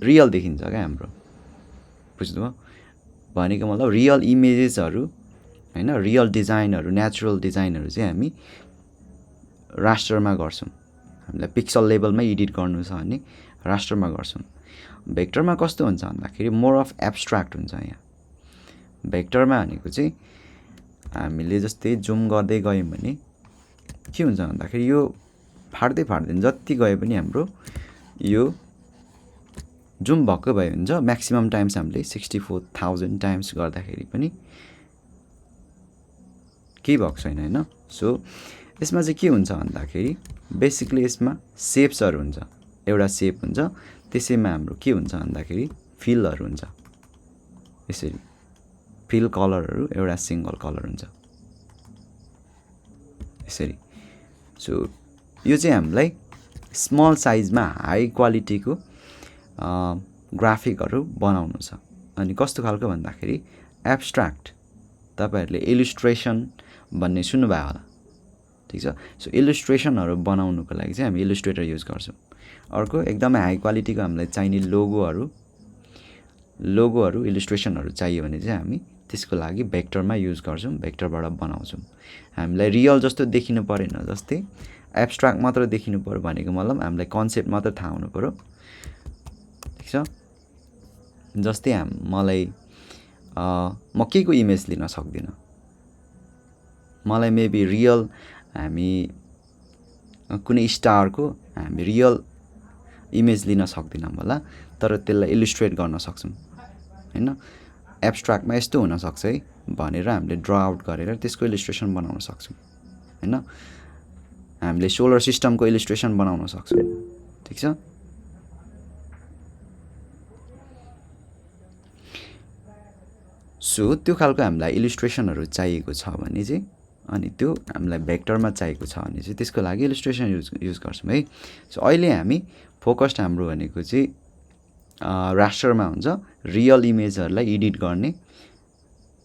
रियल देखिन्छ क्या हाम्रो, बुझ्नुभयो? भनेको मतलब रियल इमेजेसहरू होइन, रियल डिजाइनहरू, नेचुरल डिजाइनहरू चाहिँ हामी रास्टरमा गर्छौँ। हामीलाई पिक्सल लेभलमै एडिट गर्नु छ भने रास्टरमा गर्छौँ। भेक्टरमा कस्तो हुन्छ भन्दाखेरि मोर अफ एब्स्ट्र्याक्ट हुन्छ। यहाँ भेक्टरमा भनेको चाहिँ हामीले जस्तै जुम गर्दै गयौँ भने के हुन्छ भन्दाखेरि यो फाट्दै जति गए पनि हाम्रो यो जुम भएको भए हुन्छ म्याक्सिमम टाइम्स हामीले 64,000 टाइम्स गर्दाखेरि पनि केही भएको छैन होइन। सो यसमा चाहिँ के हुन्छ भन्दाखेरि बेसिकली यसमा सेप्सहरू हुन्छ, एउटा सेप हुन्छ, त्यसैमा हाम्रो के हुन्छ भन्दाखेरि फिलहरू हुन्छ। यसरी फिल कलरहरू एउटा सिङ्गल कलर हुन्छ यसरी। सो यो चाहिँ हामीलाई स्मल साइजमा हाई क्वालिटीको ग्राफिकहरू बनाउनु छ। अनि कस्तो खालको भन्दाखेरि एब्स्ट्र्याक्ट, तपाईँहरूले इलिस्ट्रेसन भन्ने सुन्नुभयो होला, ठिक छ। सो इलिस्ट्रेसनहरू बनाउनुको लागि चाहिँ हामी इलिस्ट्रेटर युज गर्छौँ। अर्को एकदमै हाई क्वालिटीको हामीलाई चाहिने लोगोहरू इलिस्ट्रेसनहरू चाहियो भने चाहिँ हामी त्यसको लागि भेक्टरमा युज गर्छौँ, भेक्टरबाट बनाउँछौँ। हामीलाई रियल जस्तो देखिनु परेन, जस्तै एब्स्ट्र्याक्ट मात्र देखिनु पऱ्यो भनेको मतलब हामीलाई कन्सेप्ट मात्र थाहा हुनु पऱ्यो, ठिक छ। जस्तै मलाई म के को इमेज लिन सक्दिनँ, मलाई मेबी रियल हामी कुनै स्टारको हामी रियल इमेज लिन सक्दिनँ होला, तर त्यसलाई इलिस्ट्रेट गर्न सक्छौँ होइन। एब्स्ट्र्याक्टमा यस्तो हुनसक्छ है भनेर हामीले ड्र आउट गरेर त्यसको इलिस्ट्रेसन बनाउन सक्छौँ होइन। हामीले सोलर सिस्टमको इलिस्ट्रेसन बनाउन सक्छौँ, ठिक छ। सो त्यो खालको हामीलाई इलिस्ट्रेसनहरू चाहिएको छ भने चाहिँ, अनि त्यो हामीलाई भेक्टरमा चाहिएको छ भने चाहिँ त्यसको लागि इलिस्ट्रेसन युज गर्छौँ है। सो अहिले हामी फोकस्ड हाम्रो भनेको चाहिँ रास्टरमा हुन्छ, रियल इमेजहरूलाई एडिट गर्ने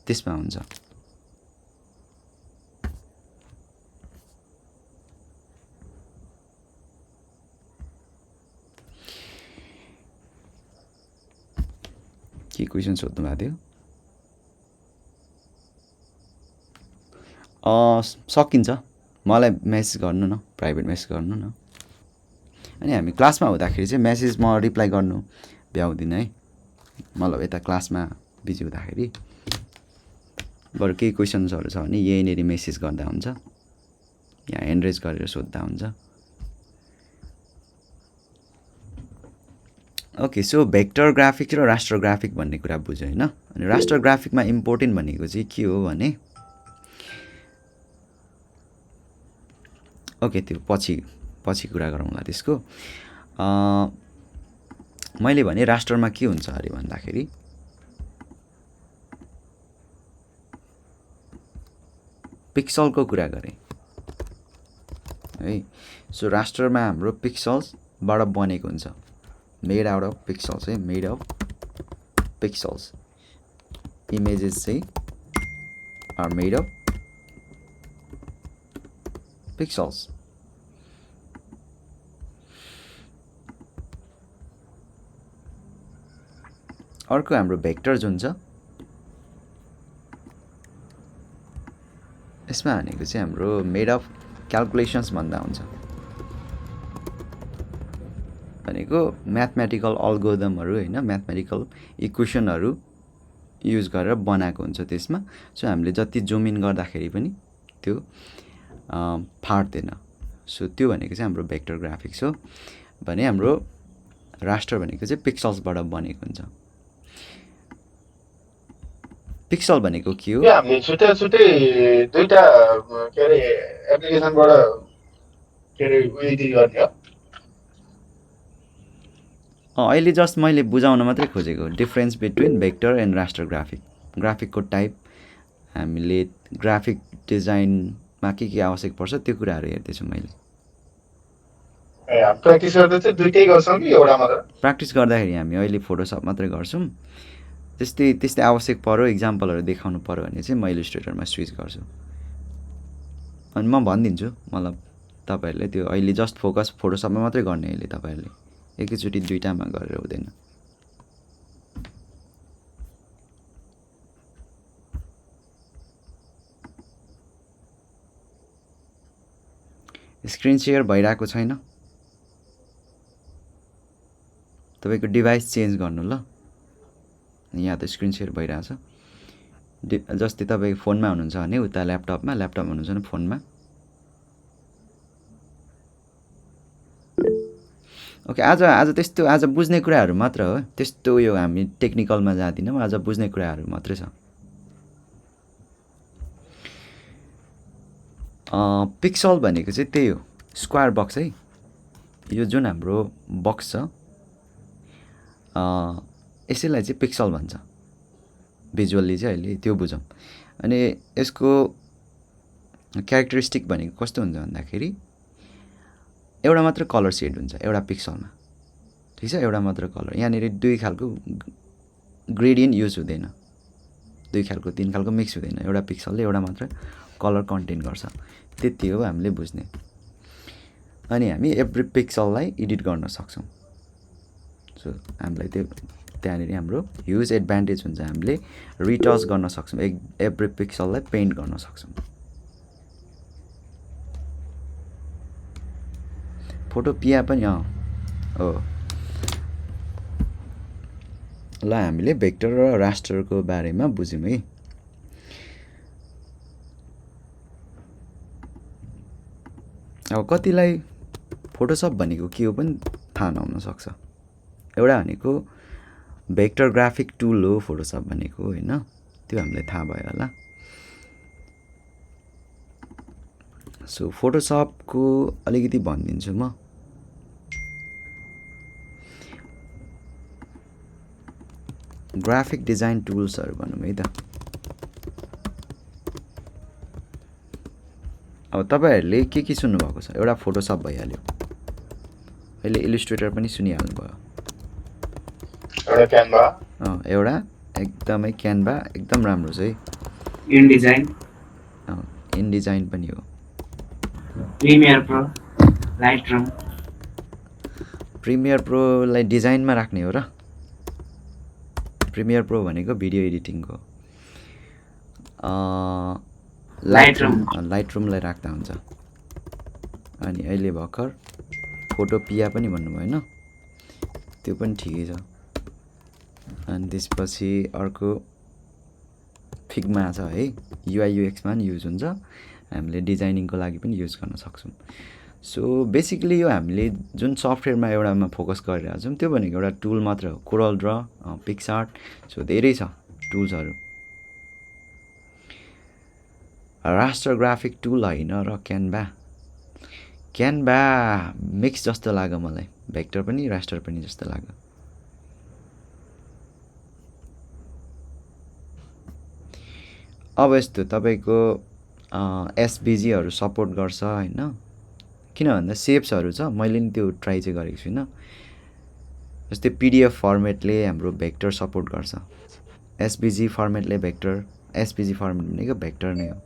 त्यसमा हुन्छ। के क्वेसन सोध्नु भएको थियो? सकिन्छ, मलाई मेसेज गर्नु न, प्राइभेट मेसेज गर्नु न। अनि हामी क्लासमा हुँदाखेरि चाहिँ मेसेज म रिप्लाई गर्नु भ्याउँदिनँ है, मतलब यता क्लासमा बिजी हुँदाखेरि। बरु केही क्वेसन्सहरू छ भने यहीँनिर मेसेज गर्दा हुन्छ, यहाँ एन्ड्रेज गरेर सोद्धा हुन्छ। ओके, सो भेक्टर ग्राफिक र रास्टर ग्राफिक भन्ने कुरा बुझ्यो होइन। अनि रास्टर ग्राफिकमा इम्पोर्टेन्ट भनेको चाहिँ के हो भने, ओके त्यो पछि कुरा गरौँला त्यसको। मैले भने रास्टरमा के हुन्छ अरे भन्दाखेरि पिक्सलको कुरा गरेँ है। सो रास्टरमा हाम्रो पिक्सल्सबाट बनेको हुन्छ, मेड आउट अफ पिक्सल्स है, मेड अफ पिक्सल्स। इमेजेस चाहिँ आर मेड अफ पिक्सल्स। अर्को हाम्रो भेक्टर जुन छ, यसमा भनेको चाहिँ हाम्रो मेड अफ क्यालकुलेसन्स भन्दा हुन्छ। भनेको म्याथमेटिकल अल्गोरिदमहरू होइन, म्याथमेटिकल इक्वेसनहरू युज गरेर बनाएको हुन्छ त्यसमा। सो हामीले जति जुम इन गर्दाखेरि पनि त्यो फाट्दैन। सो त्यो भनेको चाहिँ हाम्रो भेक्टर ग्राफिक्स हो भने, हाम्रो रास्टर भनेको चाहिँ पिक्सल्सबाट बनेको हुन्छ। पिक्सल भनेको के हो? हामीले छुट्टै दुईटा के अरे एप्लिकेसनबाट के अरे उयो एडिट गर्ने हो। अहिले जस्ट मैले बुझाउन मात्रै खोजेको difference between vector and raster ग्राफिकको टाइप हामीले ग्राफिक डिजाइनमा के आवश्यक पर्छ त्यो कुराहरू हेर्दैछु मैले। प्र्याक्टिस गर्दा चाहिँ दुइटै गर्छौँ कि एउटा मात्र? प्र्याक्टिस गर्दाखेरि हामी अहिले फोटोसप मात्रै गर्छौँ। त्यस्तै आवश्यक पर्यो इक्जाम्पलहरू देखाउनु पऱ्यो भने चाहिँ म इलिस्ट्रेटरमा स्विच गर्छु। अनि म भनिदिन्छु मतलब तपाईँहरूले त्यो अहिले जस्ट फोकस फोटोसपमा मात्रै गर्ने अहिले तपाईँहरूले एकैचोटि दुइटामा गरेर हुँदैन। स्क्रिन सेयर भइरहेको छैन, तपाईँको डिभाइस चेन्ज गर्नु ल। यहाँ त स्क्रिन सेयर भइरहेछ। जस्तै तपाईँ फोनमा हुनुहुन्छ भने उता ल्यापटपमा हुनुहुन्छ भने फोनमा। ओके, आज त्यस्तो आज बुझ्ने कुराहरू मात्र हो, त्यस्तो यो हामी टेक्निकलमा जाँदैनौँ, आज बुझ्ने कुराहरू मात्रै छ। पिक्सल भनेको चाहिँ त्यही हो, स्क्वायर बक्स है। यो जुन हाम्रो बक्स छ यसैलाई चाहिँ पिक्सल भन्छ भिजुअल्ली चाहिँ। अहिले त्यो बुझौँ। अनि यसको क्यारेक्टरिस्टिक भनेको कस्तो हुन्छ भन्दाखेरि एउटा मात्र कलर सेड हुन्छ एउटा पिक्सलमा, ठिक छ। एउटा मात्र कलर, यहाँनिर दुई खालको ग्रेडियन्ट युज हुँदैन, दुई खालको तिन खालको मिक्स हुँदैन। एउटा पिक्सलले एउटा मात्र कलर कन्टेन गर्छ, त्यति हो हामीले बुझ्ने। अनि हामी एभ्री पिक्सललाई एडिट गर्न सक्छौँ। सो हामीलाई त्यो त्यहाँनिर हाम्रो ह्युज एडभान्टेज हुन्छ, हामीले रिटच गर्न सक्छौँ, एभ्री पिक्सललाई पेन्ट गर्न सक्छौँ। फोटोपिया पनि हो। ल हामीले भेक्टर र रास्टरको बारेमा बुझ्यौँ है। अब कतिलाई फोटोसप भनेको के हो पनि थाहा नहुन सक्छ। एउटा भनेको भेक्टर ग्राफिक टुल हो फोटोसप भनेको, होइन? त्यो हामीलाई थाहा भयो होला। सो फोटोसपको अलिकति भनिदिन्छु म। ग्राफिक डिजाइन टुल्सहरू भनौँ है त। अब तपाईँहरूले के सुन्नुभएको छ? एउटा फोटोसप भइहाल्यो, अहिले इलिस्ट्रेटर पनि सुनिहाल्नुभयो। एउटा क्यानभा, एउटा एकदमै क्यानभा एकदम राम्रो छ है। इनडिजाइन पनि हो। Premiere Pro, Lightroom. प्रिमियर प्रोलाई डिजाइनमा राख्ने हो र? प्रिमियर प्रो भनेको भिडियो एडिटिङको। लाइटरुमलाई राख्दा हुन्छ। अनि अहिले भर्खर फोटोपिया पनि भन्नुभयो होइन, त्यो पनि ठिकै छ। अनि त्यसपछि अर्को फिग्मा छ है, युआई युएक्समा पनि युज हुन्छ, हामीले डिजाइनिङको लागि पनि युज गर्न सक्छौँ। सो बेसिकली यो हामीले जुन सफ्टवेयरमा एउटामा फोकस गरिरहेको छौँ त्यो भनेको एउटा टुल मात्र हो। कोरल ड्र, पिक्सआर्ट, सो धेरै छ टुल्सहरू। रास्टर ग्राफिक टुल होइन र क्यानभा मिक्स जस्तो लाग्यो मलाई, भेक्टर पनि रास्टर पनि जस्तो लाग्यो। अब यस्तो तपाईँको एसभिजीहरू सपोर्ट गर्छ होइन, किन भन्दा सेप्सहरू छ। मैले नि त्यो ट्राई चाहिँ गरेको छुइनँ। जस्तै पिडिएफ फर्मेटले हाम्रो भेक्टर सपोर्ट गर्छ, एसभिजी फर्मेटले भेक्टर, एसभिजी फर्मेट भनेको भेक्टर नै हो।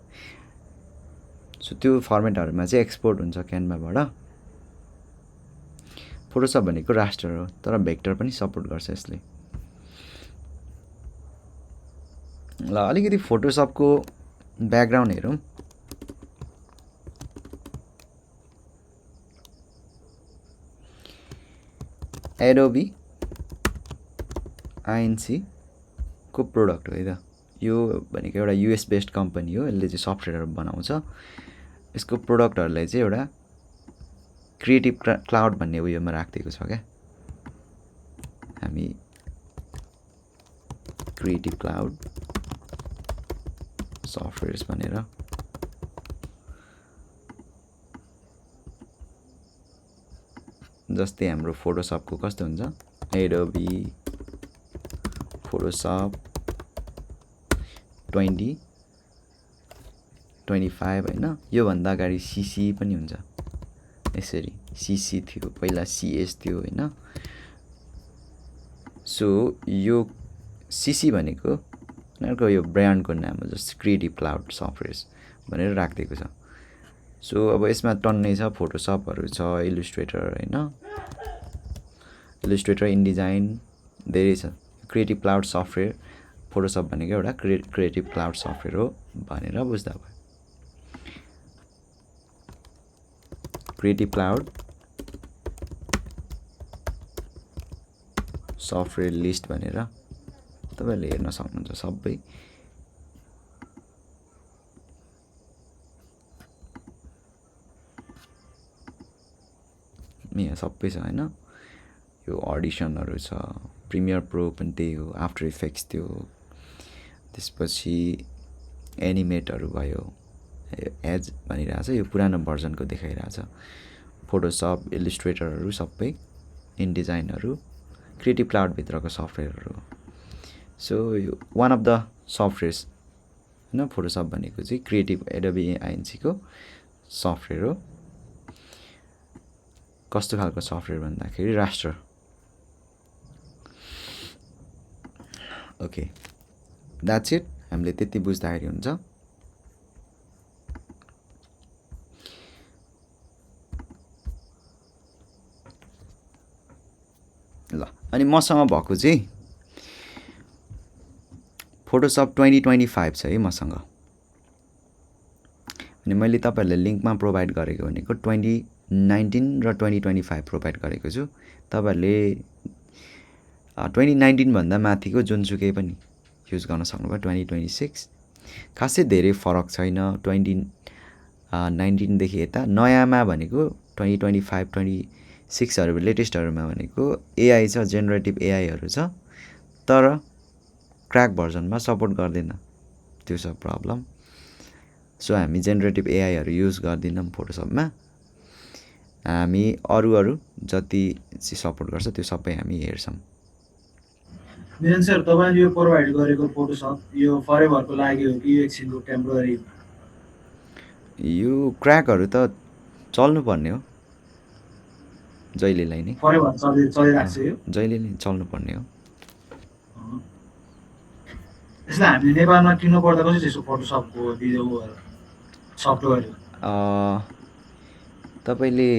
सो त्यो फर्मेटहरूमा चाहिँ एक्सपोर्ट हुन्छ क्यानभाबाट। फोटोसप भनेको रास्टर हो तर भेक्टर पनि सपोर्ट गर्छ यसले। ल अलिकति फोटोसपको ब्याकग्राउन्ड हेरौँ। एडोबी आइएनसी को प्रोडक्ट हो है त। यो भनेको एउटा युएस बेस्ड कम्पनी हो, यसले चाहिँ सफ्टवेयरहरू बनाउँछ। यसको प्रोडक्टहरूलाई चाहिँ एउटा क्रिएटिभ क्लाउड भन्ने उयोमा राखिदिएको छ क्या, हामी क्रिएटिभ क्लाउड सफ्टवेयर्स भनेर। जस्तै हाम्रो फोटोसपको कस्तो हुन्छ, Adobe Photoshop 2025 होइन योभन्दा अगाडि CC पनि हुन्छ यसरी CC थियो पहिला CS थियो होइन सो यो CC भनेको उनीहरूको यो ब्रान्डको नाम हो जस्तो क्रिएटिभ क्लाउड सफ्टवेयर्स भनेर राखिदिएको छ सो अब यसमा टन्नै छ फोटोसपहरू छ इलस्ट्रेटर होइन इलस्ट्रेटर इनडिजाइन धेरै छ क्रिएटिभ क्लाउड सफ्टवेयर फोटोसप भनेको एउटा क्रिएटिभ क्लाउड सफ्टवेयर हो भनेर बुझ्दा भयो क्रिएटिभ क्लाउड सफ्टवेयर लिस्ट भनेर तपाईहरुले हेर्न सक्नुहुन्छ सबै यहाँ सबै छ हैन यो अडिसनहरु छ प्रिमियर प्रो पनि त्यही हो आफ्टर इफेक्ट्स त्यो त्यसपछि एनिमेटहरु भयो एज भनिरहेछ यो पुरानो भर्जनको देखाइरहेछ फोटोसप इलस्ट्रेटरहरु सबै इनडिजाइनहरु क्रिएटिभ क्लाउड भित्रको सफ्टवेयरहरु सो यो वान अफ द सफ्टवेयर्स हैन फोटोसप भनेको चाहिँ क्रिएटिभ एडोबी आइएनसी को सफ्टवेयर हो कस्तो खालको सफ्टवेयर भन्दाखेरि राष्ट्र ओके द्याट्स इट हामीले त्यति बुझ्दाखेरि हुन्छ ल अनि मसँग भएको चाहिँ फोटोसप 2025 छ है मसँग अनि मैले तपाईहरुलाई लिंकमा प्रोवाइड गरेको भनेको 2019 र 2025 प्रोवाइड गरेको छु तपाईहरुले 2019 भन्दा माथिको जुनसुकै पनि युज गर्न सक्नुभयो 2026 खासै धेरै फरक छैन 2019 देखि यता नयाँमा भनेको 2025 26 हरु लेटेस्टहरुमा भनेको एआई छ जेनेरेटिभ एआई हरु छ तर क्र्याक भर्जनमा सपोर्ट गर्दैन त्यो छ प्रब्लम सो हामी जेनेरेटिभ एआई हरु युज गर्दिनौं फोटोसपमा हामी अरु जति सपोर्ट गर्छ त्यो सबै हामी हेर्छौं मेन सर तपाईले यो प्रोवाइड गरेको फोटोसप यो फरएभरको लागि हो कि एकछिनको टेम्पररी यो क्र्याकहरु त चल्नु पर्ने हो जहिलेलाई नै फरएभर चलिराख्छ यो जहिले नै चल्नु पर्ने हो यसलाई हामीले नेपालमा किन्नु पर्दा कसरी छ फोटोसपको भिडियो सफ्टवेयर तपाईले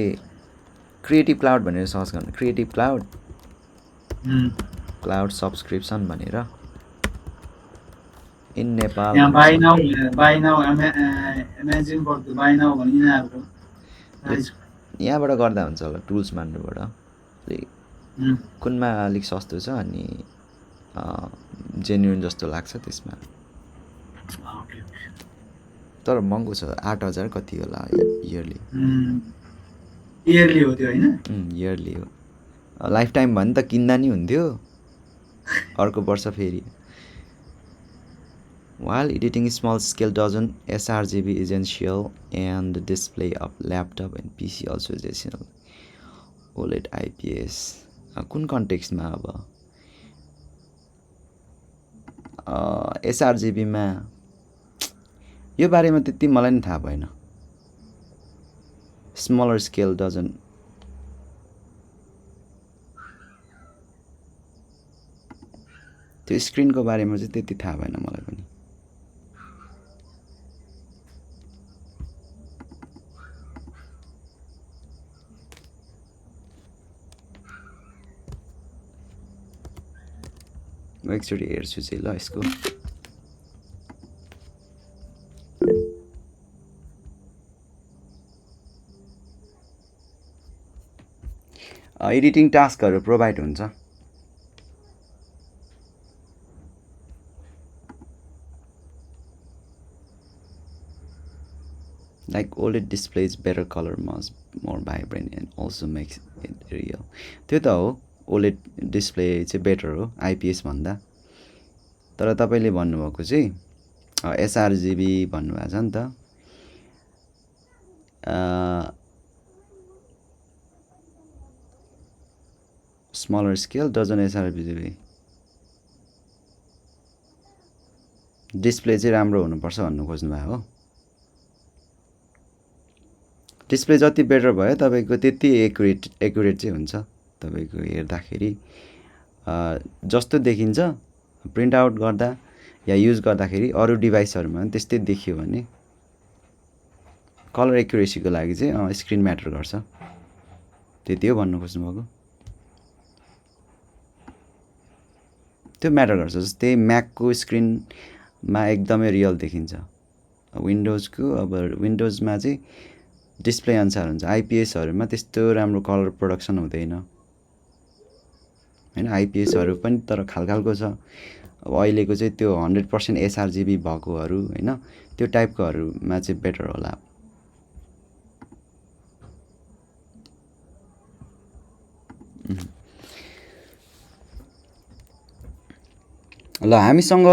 क्रिएटिभ क्लाउड भनेर सर्च गर्नु क्रिएटिभ क्लाउड क्लाउड सब्सक्रिप्सन भनेर इन नेपाल यहाँ buy now imagine for the buy now भनि यिनीहरुको यहाँबाट गर्दा हुन्छ होला टुल्स मान्नुबाट कुनमा अलिक सस्तो छ अनि जेन्युइन जस्तो लाग्छ त्यसमा तर महँगो छ 8000 कति होला इयरली इयरली हो त्यो हैन इयरली हो लाइफ टाइम भने त किन्दा नि हुन्थ्यो अर्को वर्ष फेरि While editing small scale dozen sRGB essential and the display of laptop and PC also is essential. OLED IPS. कुन कन्टेक्स्टमा अब sRGB मा यो बारेमा त्यति मलाई नि थाहा भएन स्मलर स्केल डजन त्यो स्क्रिनको बारेमा चाहिँ त्यति थाहा भएन मलाई पनि म एकचोटि हेर्छु चाहिँ ल यसको एडिटिङ टास्कहरु प्रोवाइड हुन्छ like OLED displays better color much more vibrant and also makes it real त्यो त हो OLED डिस्प्ले चाहिँ बेटर हो IPS भन्दा तर तपाईले भन्नुभएको चाहिँ sRGB भन्नुभएको छ नि त smaller scale dozen sRGB display चाहिँ राम्रो हुनुपर्छ भन्नु खोज्नु भएको हो डिस्प्ले जति बेटर भयो तपाईको त्यति एक्युरेट चाहिँ हुन्छ तपाईको हेर्दाखेरि जस्तो देखिन्छ प्रिन्ट आउट गर्दा या युज गर्दाखेरि अरु डिभाइसहरुमा पनि त्यस्तै देखियो भने कलर एक्युरेसीको लागि चाहिँ स्क्रिन म्याटर गर्छ त्यति हो भन्नु खोज्नु भएको त्यो म्याटर गर्छ जस्तै म्याकको स्क्रिनमा एकदमै रियल देखिन्छ विन्डोजको अब विन्डोजमा चाहिँ डिस्प्ले अनुसार हुन्छ आइपीएसहरुमा त्यस्तो राम्रो कलर प्रोडक्सन हुँदैन हैन आइपीएसहरु पनि तर खालखालको छ अब अहिलेको चाहिँ त्यो 100% sRGB भएकोहरु हैन त्यो टाइपकोहरुमा चाहिँ बेटर होला ल हामीसँग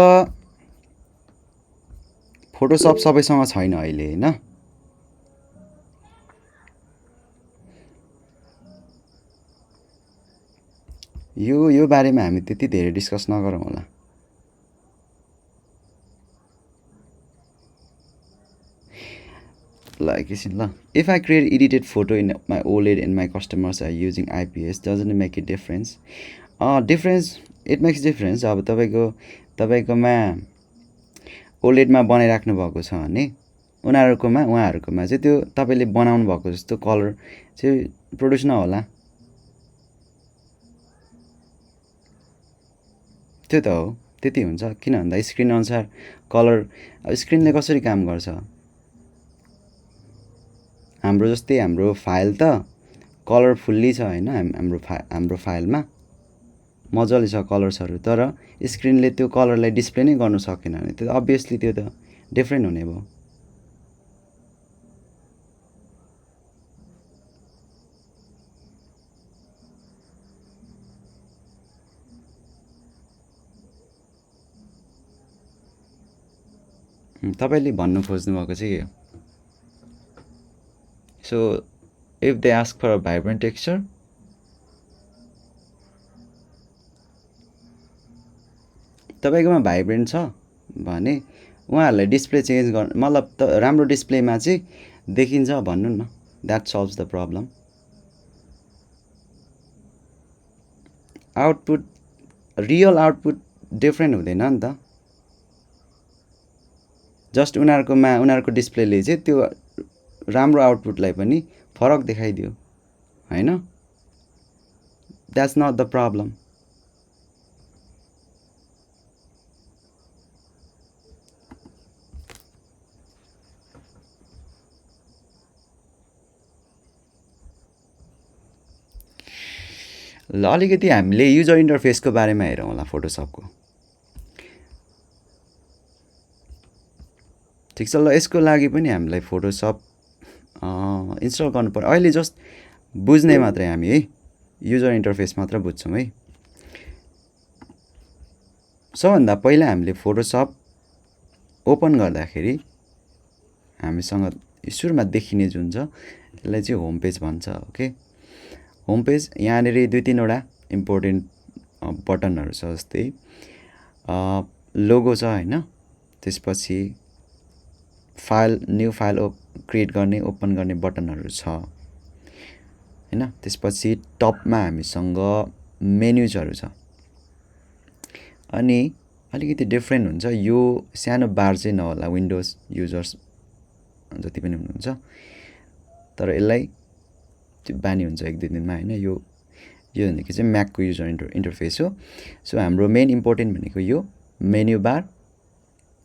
फोटोशप सबैसँग छैन अहिले हैन यो बारेमा हामी त्यति धेरै डिस्कस नगरौँ होला ल एकैछिन ल if I create edited photo in my OLED and my customers are using IPS doesn't it make a difference difference it makes difference अब तपाईकोमा OLED मा बनाइराख्नु भएको छ भने उहाँहरुकोमा चाहिँ त्यो तपाईले बनाउनु भएको जस्तो कलर चाहिँ प्रोड्युस नहोला त्यो त हो त्यति हुन्छ किन भन्दा स्क्रिन अनुसार कलर अब स्क्रिनले कसरी काम गर्छ हाम्रो जस्तै हाम्रो फाइल त कलरफुल्ली छ हैन हाम्रो फाइलमा मजाले छ कलर्सहरु तर स्क्रिनले त्यो कलरलाई डिस्प्ले नै गर्न सकेन भने त्यो obviously त्यो त डिफरेन्ट हुने भयो तपाईले भन्नु खोज्नु भएको चाहिँ so if they ask for a vibrant texture तपाईकोमा भाइब्रेन्ट छ भने उहाँहरुलाई डिस्प्ले चेन्ज गर्न मतलब राम्रो डिस्प्लेमा चाहिँ देखिन्छ भन्नु न that solves the problem output real output different हुँदैन नि त जस्ट उनीहरुको डिस्प्लेले चाहिँ त्यो राम्रो आउटपुटलाई पनि फरक देखाइदियो हैन that's not the problem ल अलिकति हामीले युजर इन्टरफेसको बारेमा हेरौँ होला फोटोशपको ठीक छ ल यसको लागि पनि हामीलाई फोटोशप इन्स्टल गर्नु पर्यो अहिले जस्ट बुझ्ने मात्रै हामी है युजर इन्टरफेस मात्र बुझ्छौं है सबभन्दा पहिला हामीले फोटोशप ओपन गर्दाखेरि हामीसँग सुरुमा देखिने जुन छ यसलाई चाहिँ होम पेज भन्छ ओके होम पेज यहाँनेर दुई तीनवटा इम्पोर्टेन्ट बटनहरु छ जस्तै लोगो छ हैन त्यसपछि फाइल न्यू फाइल क्रिएट गर्ने ओपन गर्ने बटनहरु छ हैन त्यसपछि टपमा हामीसँग मेन्युजहरु छ अनि अलिकति डिफरेन्ट हुन्छ यो सानो बार चाहिँ नहोला विन्डोज युजर्स जति पनि हुनुहुन्छ तर यसलाई बानी हुन्छ एक दुई दिनमा हैन यो भनेको चाहिँ म्याकको युजर इन्टरफेस हो सो हाम्रो मेन इम्पोर्टेन्ट भनेको यो मेन्यु बार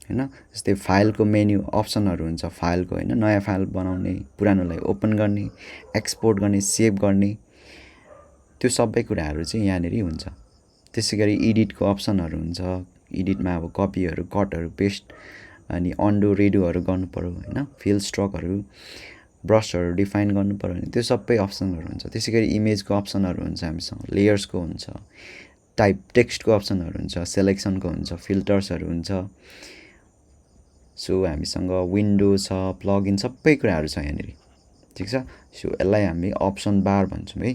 हैन जस्तै फाइलको मेन्यु अप्सनहरु हुन्छ फाइलको हैन नयाँ फाइल बनाउने पुरानोलाई ओपन गर्ने एक्सपोर्ट गर्ने सेभ गर्ने त्यो सबै कुराहरु चाहिँ यहाँनेरि हुन्छ त्यसैगरी एडिटको अप्सनहरु हुन्छ एडिटमा अब कपीहरु कटहरु पेस्ट अनि अन्डु रेडोहरु गर्नु पर्यो हैन फिल स्ट्रोकहरु ब्रशहरु डिफाइन गर्नु पर्यो भने त्यो सबै अप्सनहरु हुन्छ त्यसैगरी इमेजको अप्सनहरु हुन्छ हामीसँग लेयर्सको हुन्छ टाइप टेक्स्टको अप्सनहरु हुन्छ सिलेक्सनको हुन्छ फिल्टर्सहरु हुन्छ सो हामीसँग विन्डो छ प्लगइन सबै कुराहरु छ यहाँनेरि ठीक छ सो यसलाई हामी अप्सन बार भन्छौं है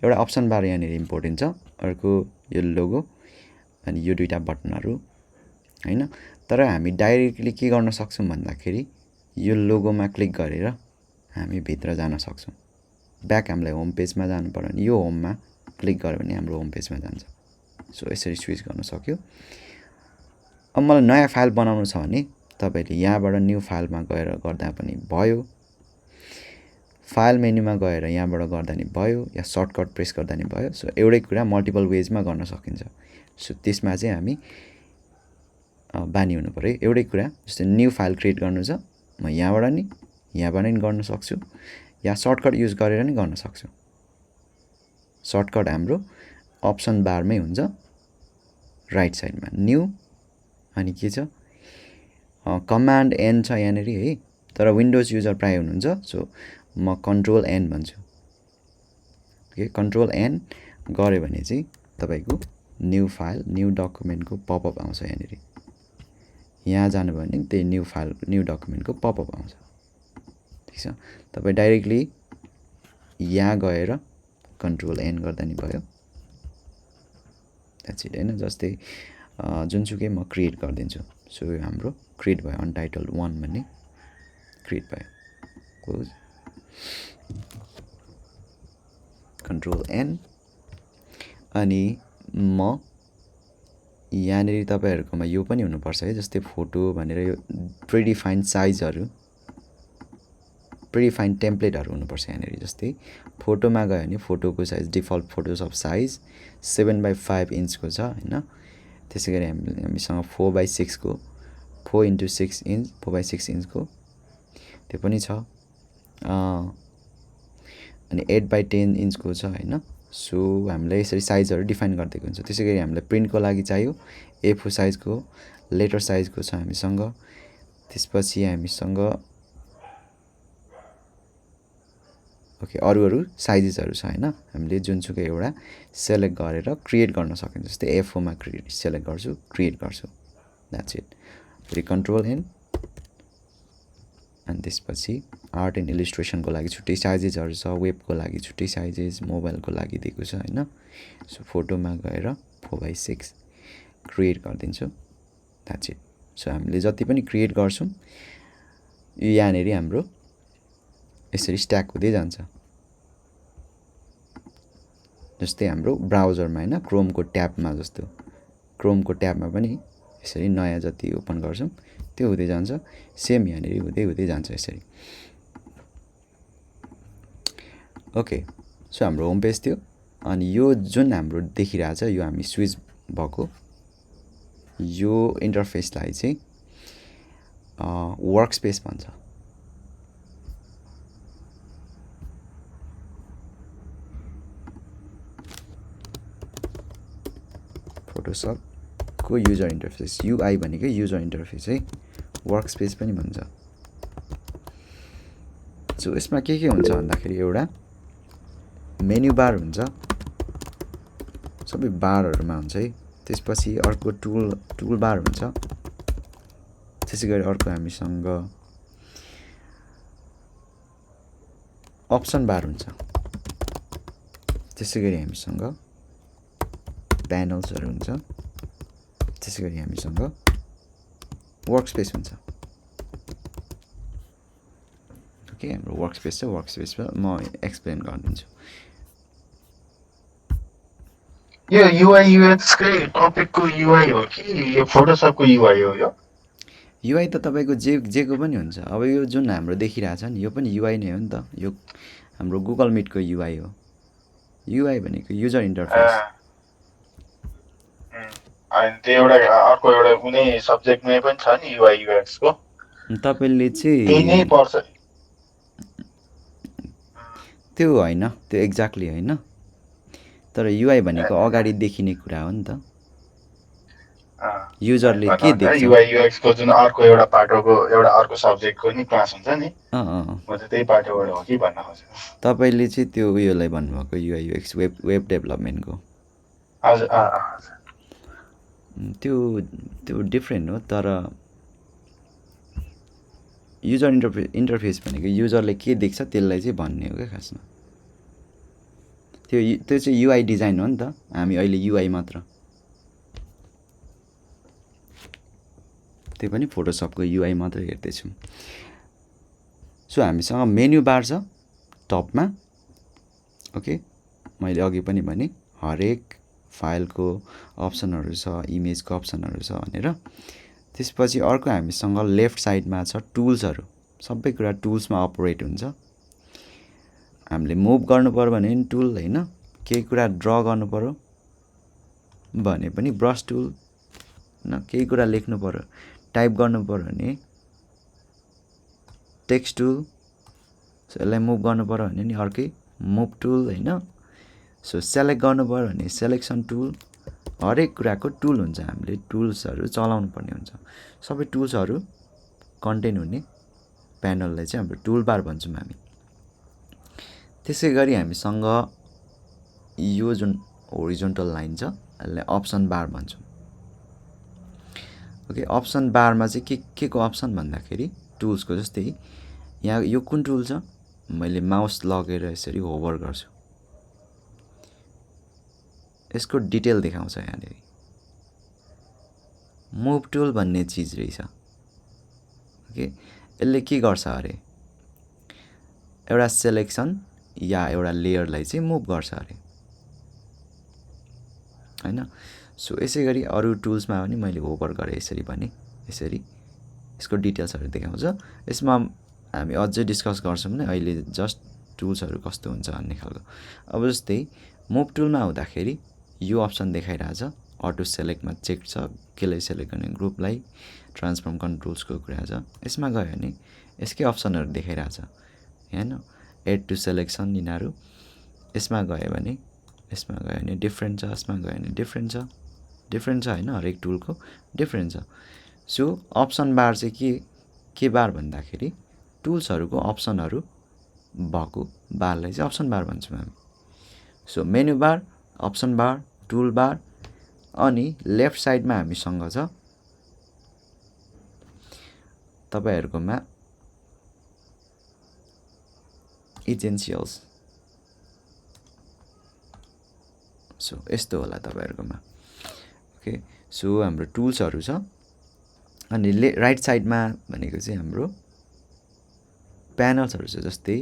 एउटा अप्सन बार यहाँनिर इम्पोर्टेन्ट छ, अर्को यो लोगो अनि यो दुईटा बटनहरू हैन। तर हामी डाइरेक्टली के गर्न सक्छौँ भन्दाखेरि यो लोगोमा क्लिक गरेर हामी भित्र जान सक्छौँ। ब्याक हामीलाई होम पेजमा जानु पर्यो भने यो होममा क्लिक गऱ्यो भने हाम्रो होम पेजमा जान्छ। सो यसरी स्विच गर्न सक्यो। अब मलाई नयाँ फाइल बनाउनु छ भने तपाईले यहाँबाट न्यू फाइलमा गएर गर्दा पनि भयो, फाइल मेन्युमा गएर यहाँबाट गर्दा नि भयो, या सर्टकट प्रेस गर्दा नि भयो। सो एउटै कुरा मल्टिपल वेजमा गर्न सकिन्छ। सो त्यसमा चाहिँ हामी बानी हुनु पर्यो। एउटै कुरा जस्तै न्यू फाइल क्रिएट गर्नु छ, म यहाँबाट नि गर्न सक्छु, या सर्टकट युज गरेर नि गर्न सक्छु। सर्टकट हाम्रो अप्सन बारमै हुन्छ राइट साइडमा, न्यू अनि के छ कमान्ड एन छ यहाँनिर है। तर विन्डोज युजर प्राय हुनुहुन्छ, सो म कन्ट्रोल एन भन्छु। ओके, कन्ट्रोल एन गऱ्यो भने चाहिँ तपाईको न्यू फाइल न्यू डकुमेन्टको पपअप आउँछ। यहाँनिर यहाँ जानुभयो भने त्यही न्यू फाइल न्यू डकुमेन्टको पपअप आउँछ। ठिक छ, तपाईँ डाइरेक्टली यहाँ गएर कन्ट्रोल एन गर्दा नि भयो। द्याट्स इट हैन। जस्तै जुनसुकै म क्रिएट गरिदिन्छु। सो यो हाम्रो क्रिएट भयो, अनटाइटल्ड 1 भन्ने क्रिएट भयो। Close, control N. अनि म यहाँनिर तपाईहरुकोमा यो पनि हुनुपर्छ है, जस्तै फोटो भनेर यो प्रिडिफाइन्ड साइजहरु, प्रिडिफाइन्ड टेम्प्लेटहरु हुनुपर्छ यहाँनिर। जस्तै फोटोमा गयो भने फोटोको साइज डिफल्ट फोटोसप साइज 7/5 इन्चको छ हैन। त्यसैगरी हामीसँग 4/6 को 4x6 इन्च 4/6 इन्चको त्यो पनि छ। अनि 8/10 इन्चको छ हैन। सो हामीलाई यसरी साइजहरु डिफाइन गरिदिएको हुन्छ। त्यसैगरी हामीलाई प्रिन्टको लागि चाहियो A4 साइजको, लेटर साइजको छ हामीसँग। त्यसपछि हामीसँग ओके अरु साइजेसहरु छ हैन। हामीले जुनसुकै एउटा सेलेक्ट गरेर क्रिएट गर्न सकिन्छ। जस्तै A4 मा क्रिएट सेलेक्ट गर्छु, क्रिएट गर्छु। That's it. फेरि कन्ट्रोल एन। अनि त्यसपछि आर्ट एन्ड इलिस्ट्रेसनको लागि छुट्टै साइजेसहरु छ, वेबको लागि छुट्टै साइजेस, मोबाइलको लागि दिएको छ हैन। सो फोटोमा गएर 4/6 क्रिएट गरिदिन्छु। That's it. सो हामीले जति पनि क्रिएट गर्छौं यो यहाँनेरि हाम्रो यसरी स्ट्याक हुँदै जान्छ। जस्तै हाम्रो ब्राउजरमा हैन, क्रोमको ट्याबमा जस्तो, क्रोमको ट्याबमा पनि यसरी नयाँ जति ओपन गर्छौं त्यो हुँदै जान्छ। सेम यहाँनेरि हुँदै जान्छ यसरी। ओके, सो हाम्रो होम पेज थियो। अनि यो जुन हाम्रो देखिरहेछ यो हामी स्विच भएको यो इन्टरफेसलाई चाहिँ वर्कस्पेस भन्छ। फोटोसपको युजर इन्टरफेस, UI भनेको युजर इन्टरफेस है, वर्कस्पेस पनि भन्छ। सो यसमा के हुन्छ भन्दाखेरि एउटा मेन्यु बार हुन्छ, सबै बारहरुमा हुन्छ है। त्यसपछि अर्को टुल बार हुन्छ। त्यसैगरी अर्को हामीसँग अप्सन बार हुन्छ। त्यसैगरी हामीसँग प्यानल्सहरु हुन्छ। त्यसैगरी हामीसँग वर्कस्पेस हुन्छ। ओके, हाम्रो वर्कस्पेस छ। वर्कस्पेसमा म एक्सप्लेन गरिदिन्छु। यो UI UX कै टपिकको UI हो कि यो फोटोसपको UI हो यो? UI त तपाईको जेको पनि हुन्छ। अब यो जुन हाम्रो देखिरहेछ नि यो पनि UI नै हो नि त। यो हाम्रो गुगल मिटको UI हो। UI भनेको युजर इन्टरफेस। अनि त्यो एउटा अर्को एउटा कुनै सब्जेक्टमै पनि छ नि UI UX को? तपाईले चाहिँ त्यही नै पर्छ। त्यो हैन, त्यो एक्ज्याक्टली हैन। तर UI भनेको अगाडि देखिने कुरा हो नि त। युजरले के देख्छ, UI UX को जुन अर्को एउटा पाटोको एउटा अर्को सब्जेक्टको नि क्लास हुन्छ नि। म चाहिँ त्यही पाटोबाट हो कि भन्न खोजेको। तपाईले चाहिँ त्यो उयोलाई भन्नुभएको UI UX वेब डेभलपमेन्टको। हजुर त्यो डिफरेन्ट हो। तर युजर इन्टरफेस भनेको युजरले के देख्छ त्यसलाई चाहिँ भन्ने हो क्या खासमा। त्यो चाहिँ युआई डिजाइन हो नि त, हामी अहिले युआई मात्र, त्यो पनि फोटोसपको युआई मात्र हेर्दैछौँ। सो हामीसँग मेन्यु बार छ टपमा। ओके, मैले अघि पनि भने हरेक फाइलको अप्सनहरू छ, इमेजको अप्सनहरू छ भनेर। त्यसपछि अर्को हामीसँग लेफ्ट साइडमा छ टुल्सहरू, सबै कुरा टुल्समा अपरेट हुन्छ। हामीले मुभ गर्नु पर्यो भने नि टुल होइन, केही कुरा ड्र गर्नु पर्यो भने पनि ब्रस टुल, होइन केही कुरा लेख्नु पर्यो टाइप गर्नु पर्यो भने टेक्स्ट टुल, सो यसलाई मुभ गर्नु पर्यो भने नि अर्कै मुभ टुल होइन। सो सेलेक्ट गर्नु पर्यो भने सेलेक्सन टुल, हरेक कुराको टुल हुन्छ, हामीले टुल्सहरू चलाउनु पर्ने हुन्छ। सबै टुल्सहरू कन्टेन हुने प्यानललाई चाहिँ हाम्रो टुल बार भन्छौँ हामी। त्यसै गरी हामीसँग यो जुन होरिजोन्टल लाइन छ यसलाई अप्सन बार भन्छौँ। ओके, अप्सन बारमा चाहिँ के को अप्सन भन्दाखेरि टुल्सको, जस्तै यहाँ यो कुन टुल छ, मैले माउस लगेर यसरी होभर गर्छु, यसको डिटेल देखाउँछ यहाँनिर। मुभ टुल भन्ने चिज रहेछ। ओके, यसले के गर्छ अरे, एउटा सेलेक्सन या एउटा लेयरलाई चाहिँ मुभ गर्छ अरे, होइन। सो यसै गरी अरू टुल्समा पनि मैले होभर गरेँ यसरी भने यसरी यसको डिटेल्सहरू देखाउँछ। यसमा हामी अझै डिस्कस गर्छौँ भने अहिले जस्ट टुल्सहरू कस्तो हुन्छ भन्ने खालको। अब जस्तै मुभ टुलमा हुँदाखेरि यो अप्सन देखाइरहेछ, अटो सेलेक्टमा चेक छ, केलाई सेलेक्ट गर्ने, ग्रुपलाई, ट्रान्सफर्म कन्ट्रोल्सको कुरा छ। यसमा गयो भने यसकै अप्सनहरू देखाइरहेछ, होइन, एड टु सेलेक्सन यिनीहरू। यसमा गयो भने डिफ्रेन्ट छ, यसमा गयो भने डिफ्रेन्ट छ होइन, हरेक टुलको डिफ्रेन्ट छ। सो अप्सन बार चाहिँ के बार भन्दाखेरि टुल्सहरूको अप्सनहरू भएको बारलाई चाहिँ अप्सन बार भन्छौँ हामी। सो मेन्यु बार, अप्सन बार, टुल बार, अनि लेफ्ट साइडमा हामीसँग छ तपाईहरुकोमा इसेन्शियल्स। सो यस्तो होला तपाईहरुकोमा। ओके, सो हाम्रो टुल्सहरू छ, अनि राइट साइडमा भनेको चाहिँ हाम्रो प्यानल्सहरू छ, जस्तै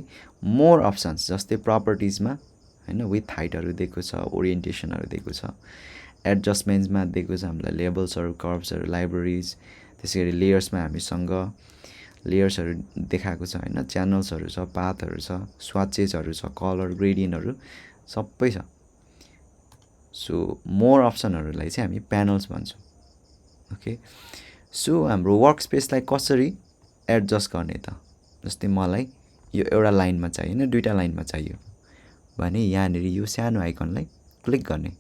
मोर अप्सन्स, जस्तै प्रपर्टिजमा हैन विथ हाइटहरू दिएको छ, ओरिएन्टेसनहरू दिएको छ, एडजस्टमेन्ट्समा दिएको छ हामीलाई लेबल्सहरू, कर्भ्सहरू, लाइब्रेरिज। त्यसैगरी लेयर्समा हामीसँग लेयर्सहरू देखाएको छ हैन, च्यानल्सहरू छ, पाथहरू छ, स्वाचेसहरू छ, कलर ग्रेडियन्टहरू सबै छ। सो मोर अप्सनहरूलाई चाहिँ हामी प्यानल्स भन्छौँ। ओके, सो हाम्रो वर्क स्पेसलाई कसरी एडजस्ट गर्ने त, जस्तै मलाई यो एउटा लाइनमा चाहिएन, दुईटा लाइनमा चाहियो भने यहाँनिर यो सानो आइकनलाई क्लिक गर्ने,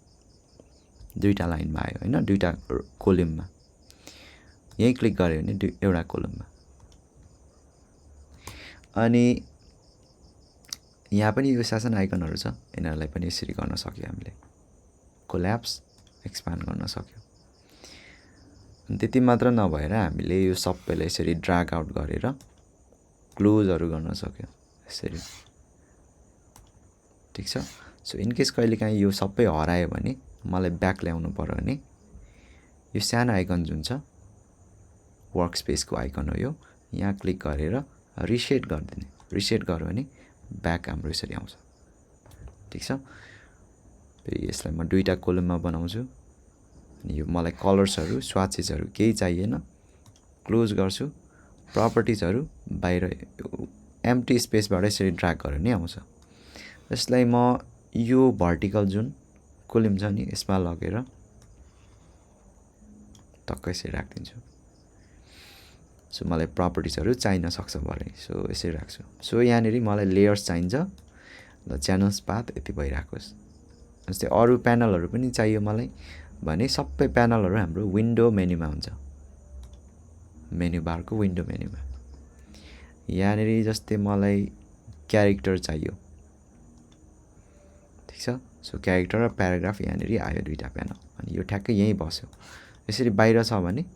दुईटा लाइनमा आयो हैन, दुईटा कोलममा यही क्लिक गर्यो भने एउटा कोलममा। अनि यहाँ पनि यो सानो आइकनहरू छ, यिनीहरूलाई पनि यसरी गर्न सक्यो हामीले, कोल्याप्स, एक्सपान्ड गर्न सक्यो। अनि त्यति मात्र नभएर हामीले यो सबैलाई यसरी ड्र्याग आउट गरेर क्लोजहरू गर्न सक्यो यसरी, ठिक छ। सो इनकेस कहिलेकाहीँ यो सबै हरायो भने मलाई ब्याक ल्याउनु पर्यो भने यो सानो आइकन जुन छ वर्क स्पेसको आइकन हो यो, यहाँ क्लिक गरेर रिसेट गरिदिने, रिसेट गर्यो भने ब्याक हाम्रो यसरी आउँछ, ठिक छ। फेरि यसलाई म दुईटा कोलममा बनाउँछु, अनि यो मलाई कलर्सहरू, स्वाचेसहरू केही चाहिएन, क्लोज गर्छु, प्रपर्टिजहरू बाहिर एम्प्टी स्पेसबाट यसरी ड्र्याग गरेर नै आउँछ। यसलाई म यो भर्टिकल जुन कोलम छ नि यसमा लगेर टक्कै यसरी राखिदिन्छु। सो मलाई प्रपर्टिजहरू चाहिन सक्छ भरे, सो यसरी राख्छु। सो यहाँनिर मलाई लेयर्स चाहिन्छ, ल च्यानल्स पाथ यति भइराखोस्। जस्तै अरू प्यानलहरू पनि चाहियो मलाई भने सबै प्यानलहरू हाम्रो विन्डो मेन्युमा हुन्छ, मेन्यु बारको विन्डो मेन्युमा। यहाँनिर जस्तै मलाई क्यारेक्टर चाहियो, ठिक छ। सो क्यारेक्टर र प्याराग्राफ यहाँनिर आयो दुईटा प्यानल, अनि यो ठ्याक्कै यहीँ बस्यो। यसरी बाहिर छ भने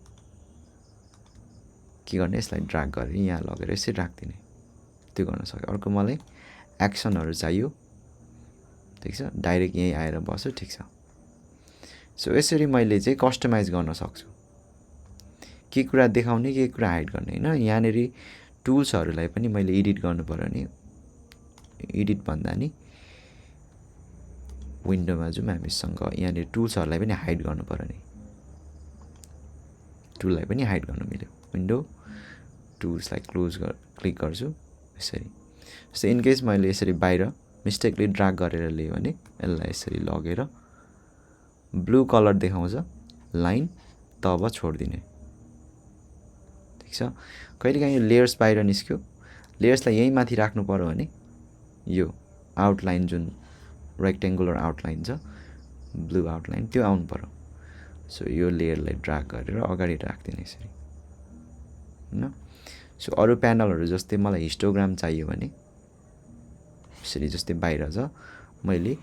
के गर्ने, यसलाई ड्र्याग गरेर यहाँ लगेर यसरी राखिदिने, त्यो गर्न सक्यो। अर्को मलाई एक्सनहरू चाहियो, ठिक छ, डाइरेक्ट यहीँ आएर बस्यो, ठिक छ। सो यसरी मैले चाहिँ कस्टमाइज गर्न सक्छु, के कुरा देखाउने के कुरा हाइड गर्ने होइन। यहाँनिर टुल्सहरूलाई पनि मैले एडिट गर्नु पऱ्यो नि, एडिट भन्दा नि विन्डोमा जाउँ हामीसँग, यहाँनिर टुल्सहरूलाई पनि हाइड गर्नु पऱ्यो नि, टुललाई पनि हाइड गर्नु मिल्यो। विन्डो टुल्सलाई क्लिक गर्छु यसरी। जस्तै इनकेस मैले यसरी बाहिर मिस्टेकली ड्र्याग गरेर लिएँ भने यसलाई यसरी लगेर ब्लू कलर देखाउँछ लाइन, तब छोडिदिने, ठिक छ। कहिलेकाहीँ यो लेयर्स बाहिर निस्क्यो, लेयर्सलाई यहीँ माथि राख्नु पऱ्यो भने यो आउटलाइन जुन रेक्टेङ्गुलर आउटलाइन छ, ब्लू आउटलाइन, त्यो आउनु पऱ्यो। सो यो लेयरलाई ड्र्याग गरेर अगाडि राख्दिने यसरी होइन। सो अरू प्यानलहरू जस्तै मलाई हिस्टोग्राम चाहियो भने यसरी, जस्तै बाहिर छ, मैले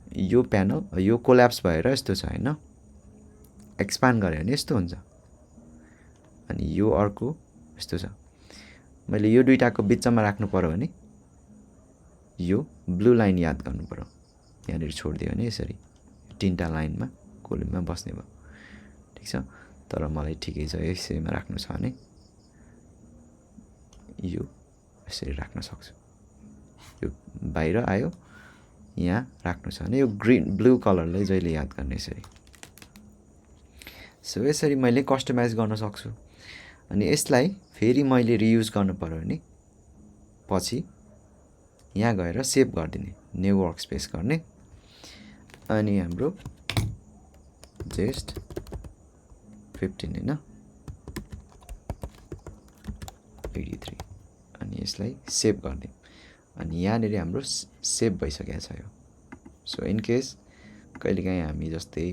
यो प्यानल यो कोल्याप्स भएर यस्तो छ होइन, एक्सपान्ड गरेँ भने यस्तो हुन्छ, अनि यो अर्को यस्तो छ। मैले यो दुइटाको बिचमा राख्नु पऱ्यो भने यो ब्लू लाइन याद गर्नु पऱ्यो, यहाँनिर छोडिदियो भने यसरी 3टा लाइनमा कोलममा बस्ने भयो, ठिक छ। तर मलाई ठिकै छ, यसैमा राख्नु छ भने यो यसरी राख्न सक्छु। यो बाहिर आयो, यहाँ राख्नु छ भने यो ग्रिन ब्लू कलरलाई जहिले याद गर्ने यसरी। सो यसरी मैले कस्टमाइज गर्न सक्छु। अनि यसलाई फेरि मैले रियुज गर्नु पऱ्यो भने पछि यहाँ गएर सेभ गरिदिने, न्यू वर्क स्पेस गर्ने, अनि हाम्रो जेस्ट 15 होइन 83, अनि यसलाई सेभ गरिदिउँ। अनि यहाँनिर हाम्रो सेभ भइसकेको छ यो। सो इनकेस कहिलेकाहीँ हामी जस्तै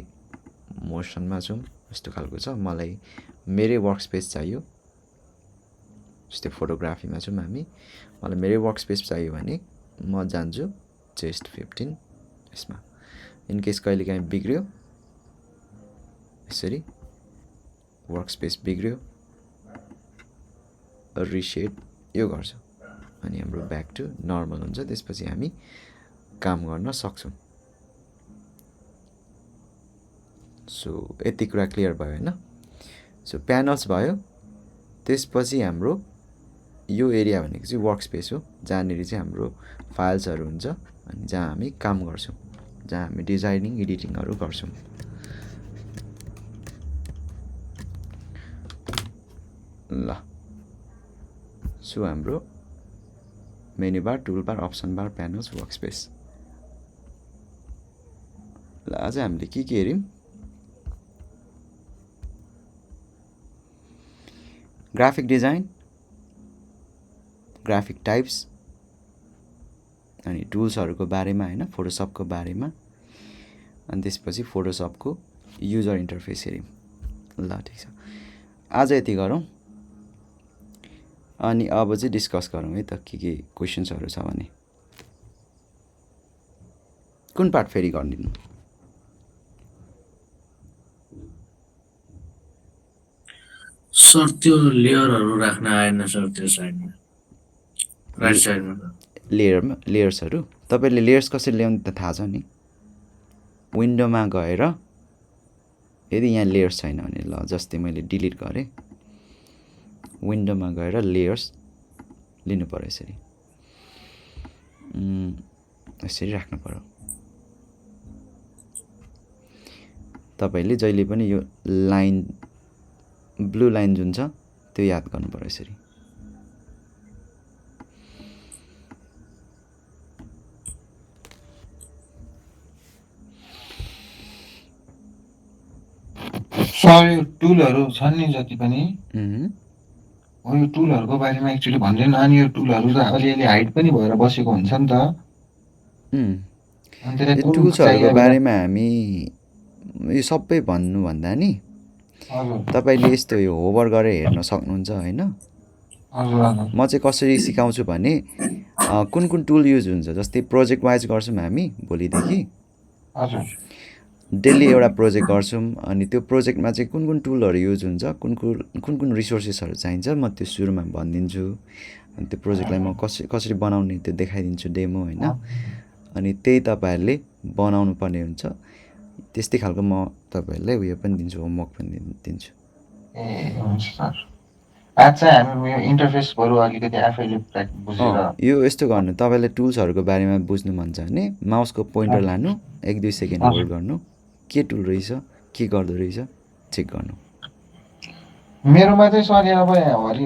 मोसनमा छौँ, यस्तो खालको छ, मलाई मेरै वर्क स्पेस चाहियो, जस्तै फोटोग्राफीमा छौँ हामी, मलाई मेरै वर्क स्पेस चाहियो भने म जान्छु जेस्ट 15 यसमा। इनकेस कहिलेकाहीँ बिग्रियो, यसरी वर्क स्पेस बिग्रियो, रिसेट यो गर्छु, अनि हाम्रो ब्याक टु नर्मल हुन्छ। त्यसपछि हामी काम गर्न सक्छौँ। सो यति कुरा क्लियर भयो होइन। सो प्यानल्स भयो, त्यसपछि हाम्रो यो एरिया भनेको चाहिँ वर्क स्पेस हो, जहाँनिर चाहिँ हाम्रो फाइल्सहरू हुन्छ, अनि जहाँ हामी काम गर्छौँ, जहाँ हामी डिजाइनिङ एडिटिङहरू गर्छौँ। ल, सो हाम्रो मेनु बार, टुल बार, अप्सन बार, प्यानल्स, वर्क स्पेस। ल, आज हामीले के हेऱ्यौँ? ग्राफिक डिजाइन, ग्राफिक टाइप्स, अनि टुल्सहरूको बारेमा होइन, फोटोसपको बारेमा, अनि त्यसपछि फोटोसपको युजर इन्टरफेस हेऱ्यौँ। ल, ठिक छ, आज यति गरौँ। अनि अब चाहिँ डिस्कस गरौँ है त, के क्वेसन्सहरू छ भने। कुन पार्ट फेरि गरिदिनु? सर त्यो लेयरहरू राख्न आएन सर, त्यो साइडमा राइट साइडमा लेयरमा लेयर्सहरू तपाईँले लेयर्स कसरी ल्याउने त थाहा छ नि। विन्डोमा गएर यदि यहाँ लेयर्स छैन भने, ल जस्तै मैले डिलिट गरेँ, विन्डोमा गएर लेयर्स लिनु पर्यो, यसरी यसरी राख्नु पर्यो। तपाईँले जहिले पनि यो लाइन, ब्लू लाइन जुन छ त्यो याद गर्नु पर्यो यसरी। सर यो टुलहरू छन् नि जति पनि, यो टुलहरूको बारेमा एक्चुअली भन्दैन। अनि यो टुलहरू त अलिअलि हाइट पनि भएर बसेको हुन्छ नि त। टुल्सहरूको बारेमा हामी यो सबै भन्नुभन्दा नि तपाईँले यस्तो यो होभर गरेर हेर्न सक्नुहुन्छ होइन। म चाहिँ कसरी सिकाउँछु भने कुन कुन टुल युज हुन्छ, जस्तै प्रोजेक्ट वाइज गर्छौँ हामी भोलिदेखि, डेली एउटा प्रोजेक्ट गर्छौँ, अनि त्यो प्रोजेक्टमा चाहिँ कुन कुन टुलहरू युज हुन्छ, कुन कुन रिसोर्सेसहरू चाहिन्छ, म त्यो सुरुमा भनिदिन्छु। अनि त्यो प्रोजेक्टलाई म कसरी बनाउने त्यो देखाइदिन्छु डेमो होइन। अनि त्यही तपाईँहरूले बनाउनु पर्ने हुन्छ। त्यस्तै खालको म तपाईँहरूलाई उयो पनि दिन्छु, होमवर्क पनि दिन्छु। ए हुन्छ सर। आज चाहिँ हामी यो इन्टरफेस बरु अलिकति आफैले बुझेर यो यस्तो गर्नु, तपाईँलाई टुल्सहरूको बारेमा बुझ्नु मन छ भने माउसको पोइन्टर लानु, 1-2 सेकेन्ड होल्ड गर्नु, के टुल रहेछ, के गर्दो रहेछ चेक गर्नु। मेरोमा चाहिँ सर अब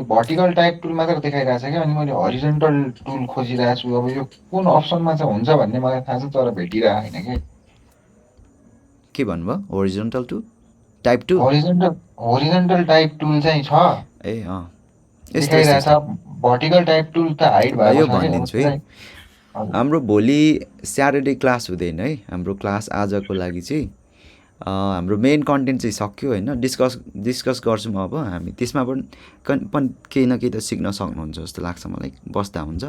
भर्टिकल टाइप टुल मात्र देखाइरहेको छ क्या, अनि मैले हरिजन्टल टुल खोजिरहेको छु। अब यो कुन अप्सनमा चाहिँ हुन्छ भन्ने मलाई थाहा छ, तर भेटिरहेको होइन कि। के भन्नुभयो? Horizontal tool, type tool? Horizontal type tool चाहिँ छ, ए देखाइरहेको छ। भर्टिकल टाइप टुल त हाइड भएको यो छ भनिदिन्छु है। हाम्रो भोलि स्याटरडे क्लास हुँदैन है। हाम्रो क्लास आजको लागि चाहिँ हाम्रो मेन कन्टेन्ट चाहिँ सक्यो होइन। डिस्कस गर्छौँ अब हामी, त्यसमा पनि केही न केही त सिक्न सक्नुहुन्छ जस्तो लाग्छ मलाई, बस्दा हुन्छ।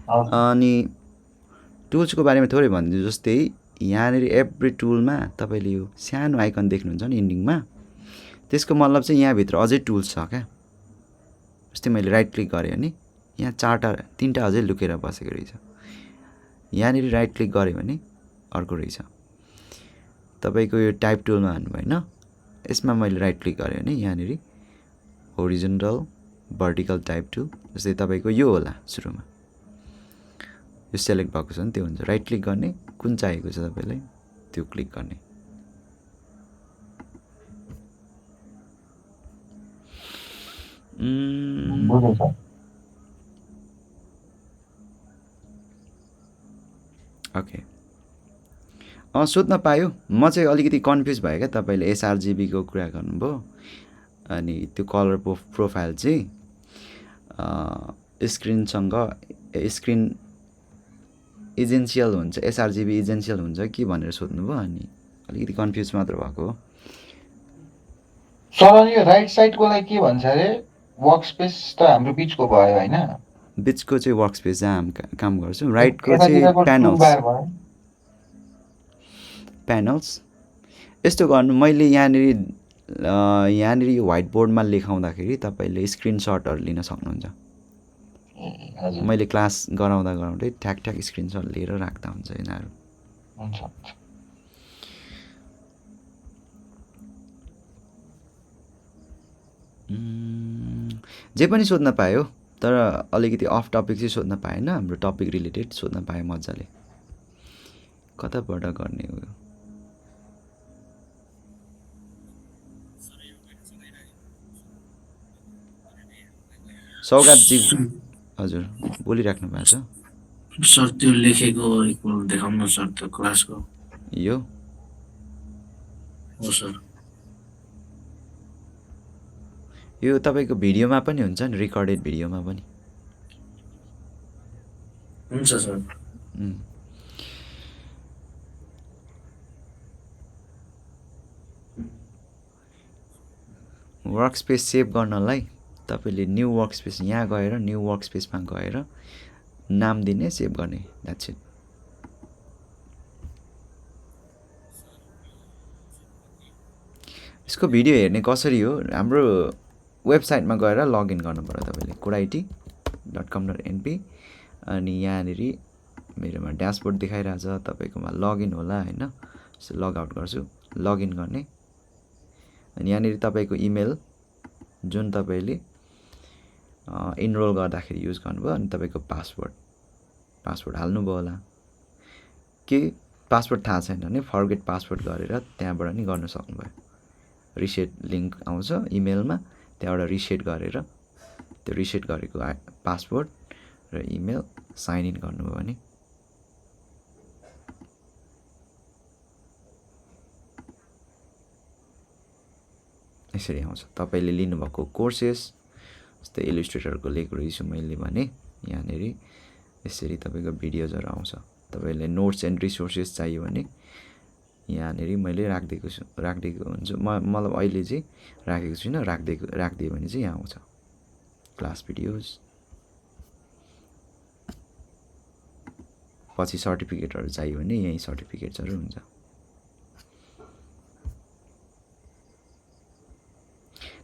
अनि टुल्सको बारेमा थोरै भनिदिन्छु। जस्तै यहाँनिर एभ्री टुलमा तपाईँले यो सानो आइकन देख्नुहुन्छ नि इन्डिङमा, त्यसको मतलब चाहिँ यहाँभित्र अझै टुल्स छ क्या। जस्तै मैले राइट क्लिक गरेँ भने यहाँ 3टा अझै लुकेर बसेको रहेछ। यहाँनिर राइट क्लिक गऱ्यो भने अर्को रहेछ। तपाईँको यो टाइप टुलमा हान्नु होइन, यसमा मैले राइट क्लिक गरेँ भने यहाँनिर होरिजन्टल भर्टिकल टाइप टुल, जस्तै तपाईँको यो होला सुरुमा, यो सेलेक्ट भएको छ नि त्यो हुन्छ। राइट क्लिक गर्ने, कुन चाहिएको छ तपाईँलाई त्यो क्लिक गर्ने। ओके, सोध्न पायो। म चाहिँ अलिकति कन्फ्युज भयो क्या। तपाईँले एसआरजिबीको कुरा गर्नुभयो, अनि त्यो कलर प्रोफाइल चाहिँ स्क्रिन इजेन्सियल हुन्छ, एसआरजिबी इजेन्सियल हुन्छ कि भनेर सोध्नुभयो, अनि अलिकति कन्फ्युज मात्र भएको हो। सर यो राइट साइडकोलाई के भन्छ अरे? वर्क स्पेस त हाम्रो बिचको भयो होइन? बिचको चाहिँ वर्क स्पेस जहाँ हामी काम गर्छौँ। राइटको चाहिँ प्यानल्स। यस्तो गर्नु, मैले यहाँनिर यो व्हाइट बोर्डमा लेखाउँदाखेरि तपाईँले स्क्रिनसटहरू लिन सक्नुहुन्छ। मैले क्लास गराउँदै ठ्याक स्क्रिनसट लिएर राख्दा हुन्छ यिनीहरू। जे पनि सोध्न पायो, तर अलिकति अफ टपिक चाहिँ सोध्न पाएन। हाम्रो टपिक रिलेटेड सोध्न पाएँ मजाले। कताबाट गर्ने हो? सौगातजी हजुर बोलिराख्नु भएको छ। सर त्यो लेखेको एकपल्ट देखाउनु न सर, त्यो क्लासको। यो हो सर। यो तपाईँको भिडियोमा पनि हुन्छ नि, रेकर्डेड भिडियोमा पनि हुन्छ सर। वर्क स्पेस सेभ गर्नलाई तपाईँले न्यू वर्क स्पेस यहाँ गएर न्यू वर्क स्पेसमा गएर नाम दिने, सेभ गर्ने, द्याट्स इट। यसको भिडियो हेर्ने कसरी हो? हाम्रो वेबसाइटमा गएर लगइन गर्नु पर्यो तपाईँले, kodait.com.np। अनि यहाँनिर मेरोमा ड्यासबोर्ड देखाइरहेछ, तपाईँकोमा लगइन होला होइन। सो लगआउट गर्छु, लगइन गर्ने। अनि यहाँनिर तपाईँको इमेल जुन तपाईँले इनरोल गर्दाखेरि युज गर्नुभयो, अनि तपाईँको पासवर्ड हाल्नुभयो होला। के पासवर्ड थाहा छैन भने फर्गेट पासवर्ड गरेर त्यहाँबाट नि गर्न सक्नुभयो। रिसेट लिङ्क आउँछ इमेलमा, त्यहाँबाट रिसेट गरेर त्यो रिसेट गरेको पासवर्ड र इमेल साइन इन गर्नुभयो भने यसरी आउँछ। तपाईँले लिनुभएको कोर्सेस, जस्तै इलिस्ट्रेटरको लिएको रहेछु मैले भने यहाँनिर यसरी तपाईँको भिडियोजहरू आउँछ। तपाईँले नोट्स एन्ड रिसोर्सेस चाहियो भने यहाँनिर मैले राखिदिएको हुन्छु। मतलब अहिले चाहिँ राखेको छुइनँ, राखिदियो भने चाहिँ यहाँ आउँछ क्लास भिडियोज। पछि सर्टिफिकेटहरू चाहियो भने यहीँ सर्टिफिकेट्सहरू हुन्छ।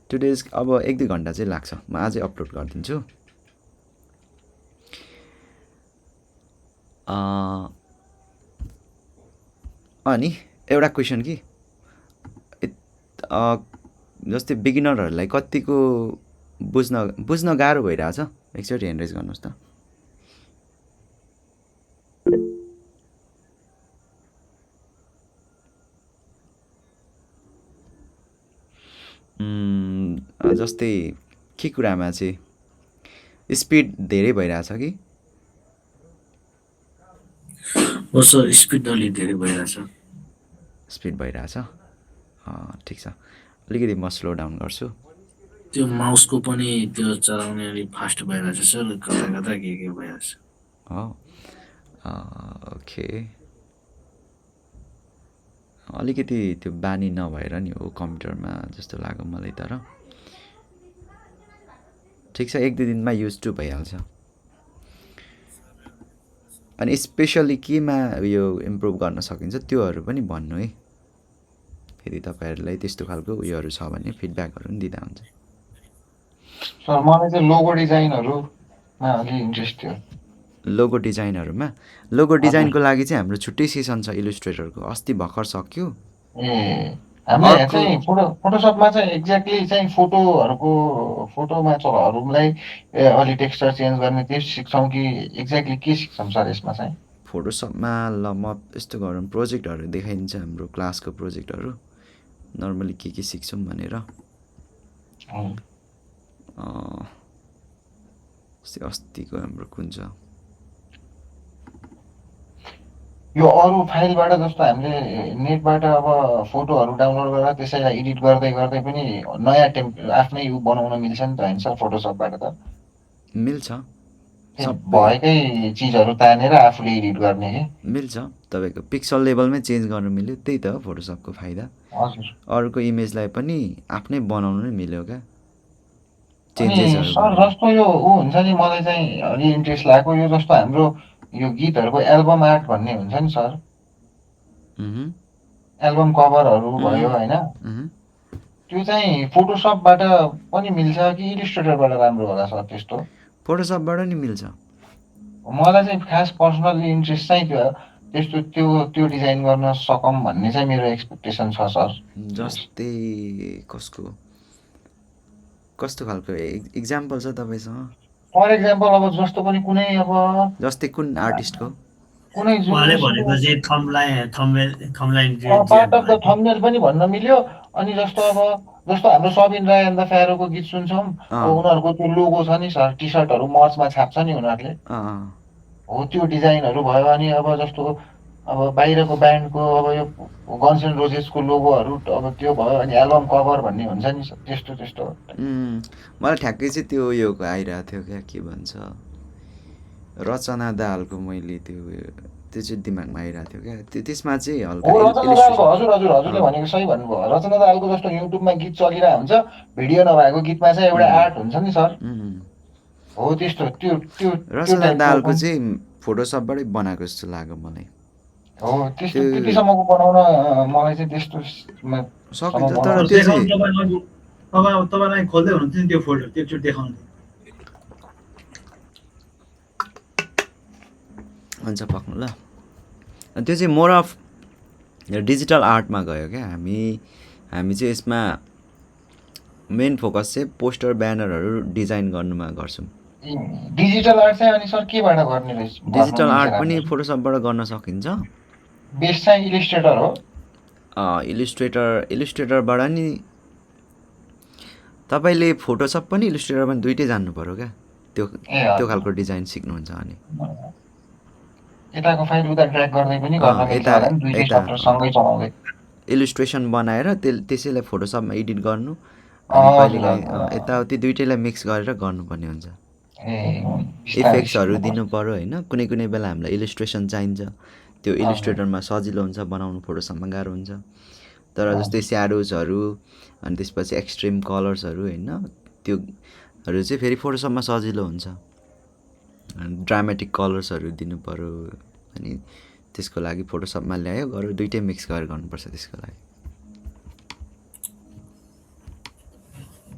टुडेज अब 1-2 घन्टा चाहिँ लाग्छ, म आजै अपलोड गरिदिन्छु। अनि एउटा क्वेसन कि जस्तै बिगिनरहरूलाई कतिको बुझ्न गाह्रो भइरहेछ एकचोटि ह्यान्ड रेज गर्नुहोस् त। जस्तै के कुरामा चाहिँ स्पिड धेरै भइरहेछ कि? हो सर, स्पिड अलि धेरै भइरहेछ। स्पिड भइरहेछ, ठिक छ। अलिकति म स्लो डाउन गर्छु। त्यो माउसको पनि त्यो चलाउने अलिक फास्ट भइरहेछ सर, कता कता के भइरहेछ। हो, ओके। अलिकति त्यो बानी नभएर नि हो कम्प्युटरमा जस्तो लाग्यो मलाई, तर ठिक छ, 1-2 दिनमा युज टु भइहाल्छ। अनि स्पेसली केमा यो इम्प्रुभ गर्न सकिन्छ त्योहरू पनि भन्नु है, यदि तपाईँहरूलाई त्यस्तो खालको उयोहरू छ भने फिडब्याकहरू पनि दिँदा हुन्छ। सर मलाई चाहिँ लोगो डिजाइनहरूमा अलि इन्ट्रेस्ट थियो। लोगो डिजाइनको लागि चाहिँ हाम्रो छुट्टै सेसन छ इलिस्ट्रेटरको, अस्ति भर्खर सक्यो। ए हामीले चाहिँ फोटोसपमा चाहिँ एक्ज्याक्टली चाहिँ फोटोहरूलाई अलि टेक्सचर चेन्ज गर्ने त्यो सिक्छौँ कि एक्ज्याक्टली के सिक्छौँ सर यसमा चाहिँ? फोटोसपमा ल म यस्तो गरौँ, प्रोजेक्टहरू देखाइदिन्छ हाम्रो क्लासको प्रोजेक्टहरू, नर्मली के सिक्छौँ भनेर। अस्तिको हाम्रो कुन छ यो अरू फाइलबाट जस्तो हामीले नेटबाट अब फोटोहरू डाउनलोड गरेर त्यसैलाई एडिट गर्दै गर्दै पनि नयाँ आफ्नै बनाउन मिल्छ नि त होइन सर फोटोसपबाट त? मिल्छ, भएकै चिजहरू तानेर आफूले एडिट गर्ने के? मिल्छ। तपाईँको पिक्सल लेभलमै चेन्ज गर्नु मिल्यो, त्यही त हो फोटोसपको फाइदा। हजुर। अरूको इमेजलाई पनि आफ्नै बनाउनु नै मिल्यो क्या, अनि चेन्जेसहरू। सर जस्तो यो हुन्छ नि, मलाई चाहिँ अलि इन्ट्रेस्ट लाग्यो यो जस्तो हाम्रो यो गीतहरूको एल्बम आर्ट भन्ने हुन्छ नि सर, एल्बम कभरहरू भयो होइन, त्यो चाहिँ फोटोसपबाट पनि मिल्छ कि इलिस्ट्रेटरबाट राम्रो होला सर त्यस्तो? फोटोसपबाट नि मिल्छ। मलाई चाहिँ खास पर्सनल्ली इन्ट्रेस्ट चाहिँ त्यस्तो त्यो डिजाइन गर्न सकौँ भन्ने चाहिँ मेरो एक्सपेक्टेसन छ सर। जस्तै कस्तो खालको इक्जाम्पल छ तपाईँसँग? फर इक्जाम्पल अब जस्तो पनि कुनै अब जस्तै कुन आर्टिस्टको? कुनै उहाँले भनेको चाहिँ थम्बलाइन पार्ट अफ द थम्बनेल पनि भन्न मिल्यो। अनि जस्तो हाम्रो सबिन राय एन्ड द फ्यारोको गीत सुन्छौँ, उनीहरूको त्यो लोगो छ नि सर, टी सर्टहरू मर्चमा छाप्छ नि उनीहरूले, हो त्यो डिजाइनहरू भयो। अनि अब जस्तो अब बाहिरको ब्यान्डको अब यो गन्स एन्ड रोजेसको लोगोहरू अब त्यो भयो। अनि एल्बम कभर भन्ने हुन्छ नि त्यस्तो मलाई ठ्याक्कै चाहिँ त्यो उयोको आइरहेको थियो क्या, के भन्छ, रचना दाहालको मैले त्यो चाहिँ दिमागमा आइरहेको थियो क्या, त्यसमा चाहिँ हल्का रचना दाहालको हजुरले भनेको सही भन्नुभयो। रचना दाहालको जस्तो युट्युबमा गीत चलिरहेको हुन्छ, भिडियो नभएको गीतमा चाहिँ एउटा आर्ट हुन्छ नि सर, हो त्यस्तो त्यो रचना दाहालको चाहिँ फोटोसपबाटै बनाएको जस्तो लाग्यो मलाई। हो त्यस्तो त्यतिसम्मको बनाउन मलाई चाहिँ त्यस्तो सकिन्छ, तर त्यो चाहिँ तपाईँलाई खोल्दै हुनुहुन्छ नि त्यो फोल्डर, त्यो एकचोटि देखाउनु। हुन्छ पक्नु ल। त्यो चाहिँ मोर अफ डिजिटल आर्टमा गयो क्या। हामी चाहिँ यसमा मेन फोकस चाहिँ पोस्टर ब्यानरहरू डिजाइन गर्नुमा गर्छौँ। डिजिटल आर्ट चाहिँ अनि सर केबाट गर्ने रहेछ? डिजिटल आर्ट पनि फोटोसपबाट गर्न सकिन्छ। बेस चाहिँ इलिस्ट्रेटर हो। इलिस्ट्रेटरबाट नि तपाईँले फोटोसप पनि इलिस्ट्रेटर पनि दुइटै जान्नु पर्यो क्या, त्यो खालको डिजाइन सिक्नुहुन्छ भने। यताको फाइल उता ड्र्याग गर्दै पनि गर्न मिल्छ होला नि, दुईटै सफ्टवेयर सँगै चलाउँदै। इलिस्ट्रेसन बनाएर त्यसैलाई फोटोसपमा एडिट गर्नु, कहिलेकाहीँ यताउति दुइटैलाई मिक्स गरेर गर्नुपर्ने हुन्छ। इफेक्ट्सहरू दिनु पर्यो होइन, कुनै बेला हामीलाई इलिस्ट्रेसन चाहिन्छ, त्यो इलिस्ट्रेटरमा सजिलो हुन्छ बनाउनु, फोटोसपमा गाह्रो हुन्छ। तर जस्तै स्याडोजहरू अनि त्यसपछि एक्सट्रिम कलर्सहरू होइन, त्योहरू चाहिँ फेरि फोटोसपमा सजिलो हुन्छ। ड्रामेटिक कलर्सहरू दिनु पर्यो, अनि त्यसको लागि फोटोसपमा ल्यायो गरेर दुइटै मिक्स गरेर गर्नुपर्छ त्यसको लागि।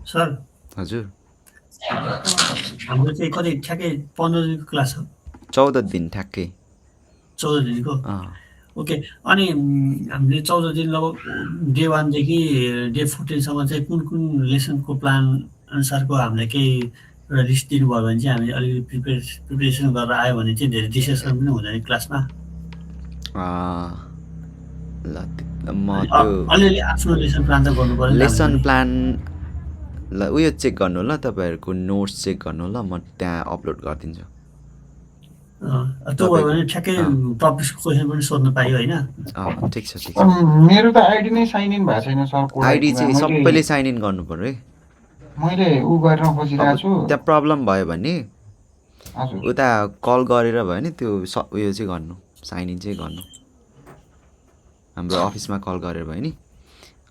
सर हजुर, हाम्रो चाहिँ कति ठ्याक्कै 15 दिनको क्लास हो? 14 दिन ठ्याक्कै। 14 दिनको ओके अनि हामीले 14 दिन लगभग डे 1 देखि डे 14 सम्म चाहिँ कुन कुन लेसनको प्लान अनुसारको हामीले केही एउटा लिस्ट दिनुभयो भने चाहिँ हामीले अलिकति प्रिपरेसन गरेर आयो भने चाहिँ धेरै डिस्कसन पनि हुँदैन क्लासमा। ल म त्यो अलिअलि आफ्नो लेसन प्लान त गर्नु पर्यो नि त लेसन हामीले। प्लान ल उयो चेक गर्नु ल तपाईँहरूको नोट्स चेक गर्नु ल म त्यहाँ अपलोड गरिदिन्छु। त्यो भयो भने ठ्याक्कै टपिक्सको क्वेसन पनि सोध्न पाइयो होइन। ठिक छ ठिक छ। मेरो त आइडी नै साइन इन भएको छैन सर कोड आइडी आइडीमा। चाहिँ सबैले साइन इन गर्नु पर्यो है। मैले उ गरेर खोजिरहेको छु। त्यहाँ प्रब्लम भयो भने हजुर उता कल गरेर भयो भने त्यो उयो चाहिँ गर्नु साइन इन चाहिँ गर्नु हाम्रो अफिसमा कल गरेर भयो नि।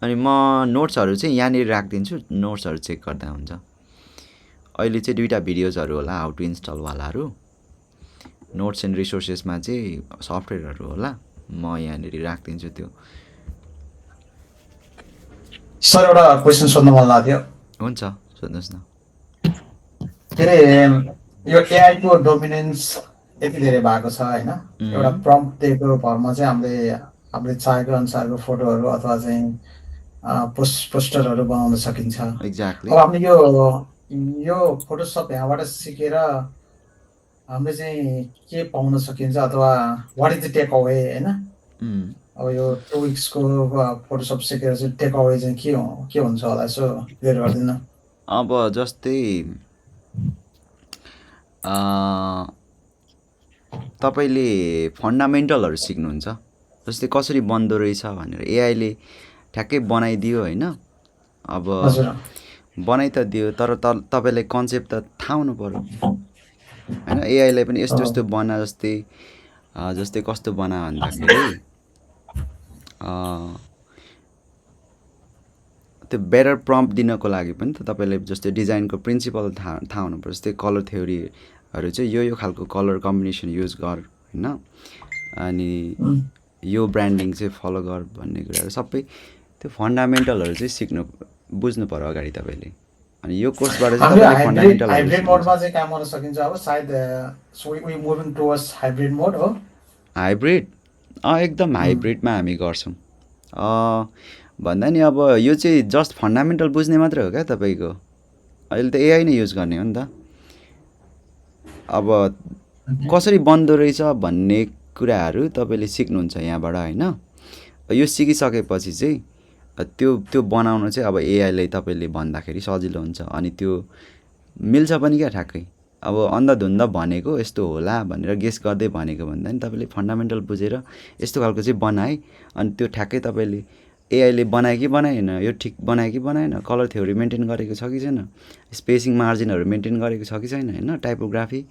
अनि म नोट्सहरू चाहिँ यहाँनिर राखिदिन्छु नोट्सहरू चेक गर्दा हुन्छ। अहिले चाहिँ 2टा भिडियोजहरू होला हाउ टु इन्स्टलवालाहरू नोट्स एन्ड रिसोर्सेसमा चाहिँ सफ्टवेयरहरू होला म यहाँनिर राखिदिन्छु त्यो। सर एउटा क्वेसन सोध्न मन लाग्थ्यो। हुन्छ सोध्नुहोस् न। के अरे यो एआईको डोमिनेन्स यति धेरै भएको छ होइन एउटा प्रम्प्ट दिएको भरमा चाहिँ हामीले चाहेको अनुसारको फोटोहरू अथवा चाहिँ पोस्टरहरू बनाउन सकिन्छ। एक्ज्याक्टली। अब हामीले यो फोटोसप यहाँबाट सिकेर हामीले चाहिँ के पाउन सकिन्छ अथवा what is the takeaway होइन। अब यो 2 विक्सको फोटोसप सिकेर चाहिँ टेक अवे चाहिँ के हुन्छ होला यसो क्लियर गरिदिनु। अब जस्तै तपाईँले फन्डामेन्टलहरू सिक्नुहुन्छ जस्तै कसरी बन्दो रहेछ भनेर एआईले ठ्याक्कै बनाइदियो होइन। अब बनाइ त दियो तर तपाईँलाई कन्सेप्ट त थाहा हुनु पर्यो होइन। एआईलाई पनि यस्तो यस्तो बना जस्तै कस्तो बना भन्दाखेरि त्यो बेटर प्रम्प्ट दिनको लागि पनि त तपाईँलाई जस्तै डिजाइनको प्रिन्सिपल थाहा हुनुपर्छ। जस्तै कलर थ्योरीहरू चाहिँ यो खालको कलर कम्बिनेसन युज गर होइन अनि यो ब्रान्डिङ चाहिँ फलो गर भन्ने कुराहरू सबै त्यो फन्डामेन्टलहरू चाहिँ बुझ्नु पर्यो अगाडि तपाईँले। अनि यो कोर्सबाट चाहिँ तपाईँले फन्डामेन्टलहरू हाइब्रिड मोडमा चाहिँ काम गर्न सकिन्छ। अब सायद वी मुभिङ टुवर्ड्स हाइब्रिड मोड हो। हाइब्रिड एकदम हाइब्रिडमा हामी गर्छौँ। भन्दा नि अब यो चाहिँ जस्ट फन्डामेन्टल बुझ्ने मात्रै हो क्या तपाईँको। अहिले त एआई नै युज गर्ने हो नि त। अब कसरी बन्दो रहेछ भन्ने कुराहरू तपाईँले सिक्नुहुन्छ यहाँबाट होइन। यो सिकिसकेपछि चाहिँ त्यो बनाउन चाहिँ अब एआईलाई तपाईँले भन्दाखेरि सजिलो हुन्छ। अनि त्यो मिल्छ पनि क्या ठ्याक्कै। अब अन्धाधुन्ध भनेको यस्तो होला भनेर गेस गर्दै भनेको भन्दा नि तपाईँले फन्डामेन्टल बुझेर यस्तो खालको चाहिँ बनाए अनि त्यो ठ्याक्कै तपाईँले एआईले बनायो कि बनाएन यो ठिक बनायो कि बनाएन कलर थ्योरी मेन्टेन गरेको छ कि छैन स्पेसिङ मार्जिनहरू मेन्टेन गरेको छ कि छैन होइन टाइपोग्राफी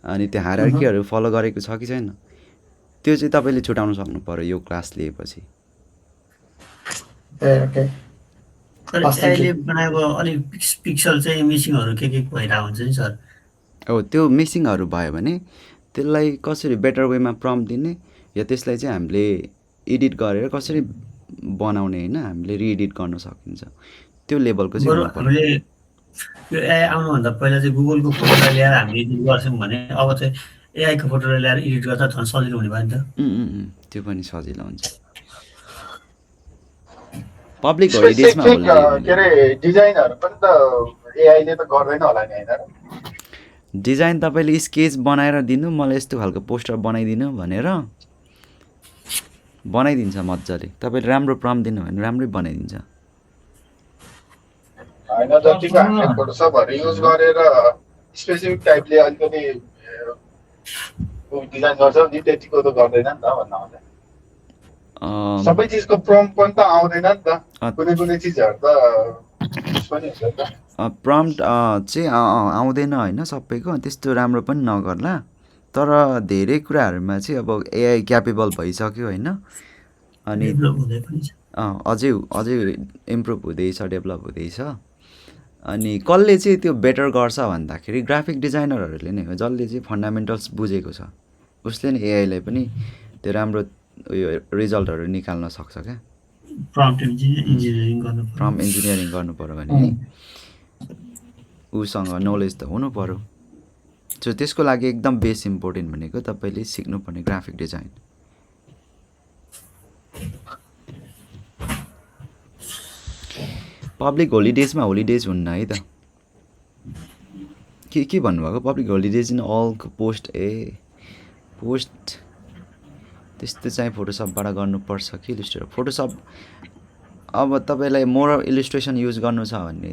अनि त्यो हायरार्कीहरू फलो गरेको छ कि छैन त्यो चाहिँ तपाईँले छुटाउन सक्नु पर्यो यो क्लास लिएपछि। अहिले बनाएको अलिक पिक्सल चाहिँ मिसिङहरू के भइरहेको हुन्छ नि सर। हो त्यो मिसिङहरू भयो भने त्यसलाई कसरी बेटर वेमा प्रम्प्ट दिने या त्यसलाई चाहिँ हामीले एडिट गरेर कसरी बनाउने होइन हामीले रिएडिट गर्न सकिन्छ त्यो लेभलको चाहिँ हामीले यो एआई आउनुभन्दा पहिला चाहिँ गुगलको फोटोलाई ल्याएर हामीले एडिट गर्थ्यौँ भने अब चाहिँ एआईको फोटोलाई ल्याएर एडिट गर्दा झन् सजिलो हुने भयो नि त। त्यो पनि सजिलो हुन्छ। पब्लिक होलिडेजमा के अरे डिजाइनहरू पनि त एआईले त गर्दैन होला नि हैन। डिजाइन तपाईँले स्केच बनाएर दिनु मलाई यस्तो खालको पोस्टर बनाइदिनु भनेर बनाइदिन्छ मजाले। तपाईँले राम्रो प्रम्प्ट दिनु भने राम्रै बनाइदिन्छ। हैन जतिको हामीले फोटोसपहरु युज गरेर स्पेसिफिक टाइपले अलिकति डिजाइन गर्छ नि त्यतिको त गर्दैन नि त भन्न खोजे। सबै चीजको प्रम्प्ट पनि त आउँदैन नि त कुनै चीजहरु त पनि हुन्छ नि त। प्रम्प्ट चाहिँ आउँदैन होइन सबैको त्यस्तो राम्रो पनि नगर्ला तर धेरै कुराहरूमा चाहिँ अब एआई क्यापेबल भइसक्यो होइन अनि अझै इम्प्रुभ हुँदैछ डेभलप हुँदैछ। अनि कसले चाहिँ त्यो बेटर गर्छ भन्दाखेरि ग्राफिक डिजाइनरहरूले नै हो जसले चाहिँ फन्डामेन्टल्स बुझेको छ उसले नै एआईलाई पनि त्यो राम्रो उयो रिजल्टहरू निकाल्न सक्छ क्या। प्रम्प्ट इन्जिनियरिङ गर्नु पर्यो भने नि उसँग नलेज त हुनु पर्यो। सो त्यसको लागि एकदम बेस इम्पोर्टेन्ट भनेको तपाईँले सिक्नुपर्ने ग्राफिक डिजाइन। पब्लिक होलिडेजमा होलिडेज हुन्न है त के भन्नुभएको public holidays in all post post त्यस्तो चाहिँ फोटोसपबाट गर्नुपर्छ कि इलिस्ट्रेटर फोटोसप अब तपाईँलाई मोर इलिस्ट्रेसन युज गर्नु छ भने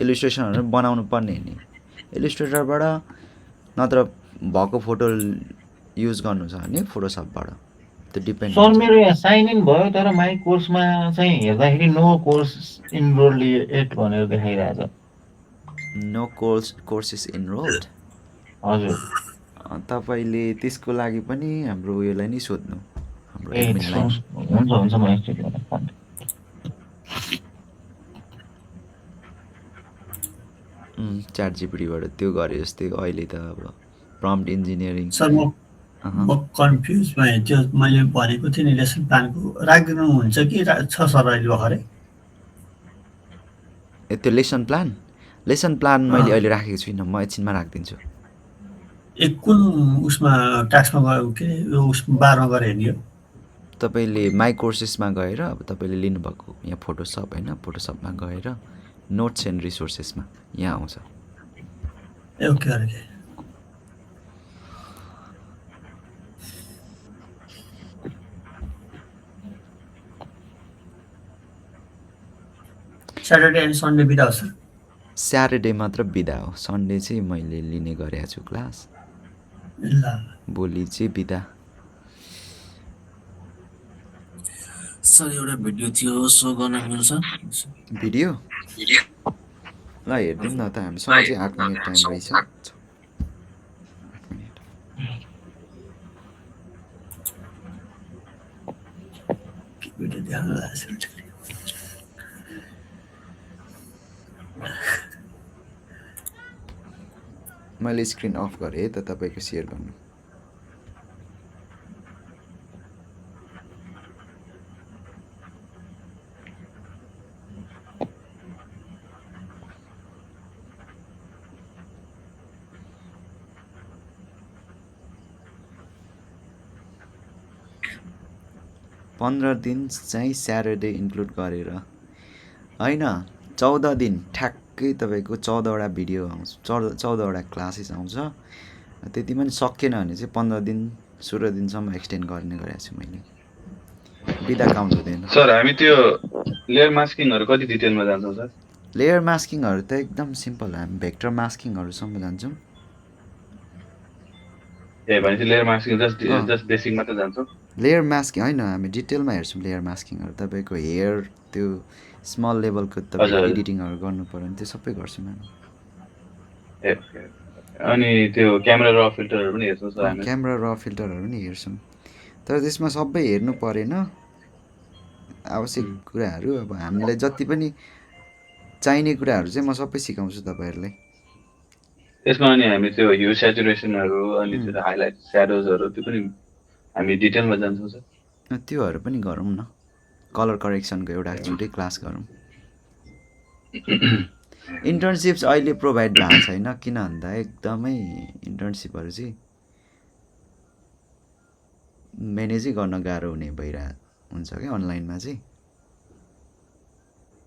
इलिस्ट्रेसनहरू बनाउनु पर्ने नि इलिस्ट्रेटरबाट नत्र भएको फोटो युज गर्नु छ भने फोटोसपबाट त्यो डिपेन्ड सर मेरो यहाँ साइन इन भयो तर माई कोर्समा चाहिँ हेर्दाखेरि नो कोर्स इनरोल्ड एट भनेर देखाइरहेछ नो कोर्स इज इनरोल्ड हजुर तपाईँले त्यसको लागि पनि हाम्रो उयोलाई नै सोध्नु हाम्रो ए एडमिनलाई हुन्छ म एकचोटि च्याट जिपिटीबाट त्यो गरे जस्तै अहिले त अब प्रम्प्ट इन्जिनियरिङ सर म कन्फ्युज भएँ त्यो मैले भनेको थिएँ नि लेसन प्लानको राखिदिनुहुन्छ कि छ सर अहिले भर्खरै त्यो लेसन प्लान मैले अहिले राखेको छुइनँ म एकछिनमा राखिदिन्छु एक कुन उसमा टास्कमा गयो के उस बारमा गएर हेर्ने तपाईँले माई कोर्सेसमा गएर अब तपाईँले लिनुभएको यहाँ फोटोसप होइन फोटोसपमा गएर नोट्स एन्ड रिसोर्सेसमा यहाँ आउँछ ओके स्याटरडे एन्ड सन्डे बिदा हो सर स्याटरडे मात्र बिदा हो सन्डे चाहिँ मैले लिने गरेको छु क्लास ल भोलि चाहिँ बिदा सर एउटा भिडियो थियो सो गर्न मिल्छ भिडियो ल हेरिदिउँ न त हामीसँग चाहिँ 8 मिनट टाइम रहेछ भिडियो देखाउन लाग्छ मैले स्क्रिन अफ गरेँ त तपाईँको सेयर गर्नु पन्ध्र दिन चाहिँ स्याटरडे इन्क्लुड गरेर होइन 14 दिन ठ्याक्कै तपाईँको 14वटा भिडियो आउँछ 14वटा क्लासेस आउँछ त्यति पनि सकेन भने चाहिँ 15 दिन 16 दिनसम्म एक्सटेन्ड गर्ने गरेको छु मैले बिदा काउन्ट हुँदैन सर हामी त्यो लेयर मास्किङहरु कति डिटेलमा जान्छौँ सर लेयर मास्किङहरु त एकदम सिम्पल हामी भेक्टर मास्किङहरुसम्म जान्छौँ ए भनेपछि लेयर मास्किङ जस्ट बेसिक मात्र जान्छौँ लेयर मास्किङ हैन हामी डिटेलमा हेर्छौँ लेयर मास्किङहरु तपाईको हेयर त्यो स्मल लेभलको तपाईको एडिटिङहरु गर्नु पर्यो भने त्यो सबै गर्छौँ हामी ए अनि त्यो क्यामेरा र फिल्टरहरु पनि हेर्छौँ सर हामी क्यामेरा र फिल्टरहरु पनि हेर्छौँ तर त्यसमा सबै हेर्नु परेन आवश्यक कुराहरु अब हामीलाई जति पनि चाहिने कुराहरु चाहिँ म सबै सिकाउँछु तपाईहरुलाई त्यसमा अनि हामी त्यो ह्यू स्याचुरेसनहरु अनि त्यो हाइलाइट स्याडोजहरु त्यो पनि हामी डिटेलमा जान्छौँ सर त्योहरु पनि गरौँ न कलर करेक्सनको एउटा छुट्टै क्लास गरौँ इन्टर्नशिप्स अहिले प्रोभाइड भएको छैन किन भन्दा एकदमै इन्टर्नशिपहरु चाहिँ म्यानेजै गर्न गाह्रो हुने भइरहेको हुन्छ के अनलाइनमा चाहिँ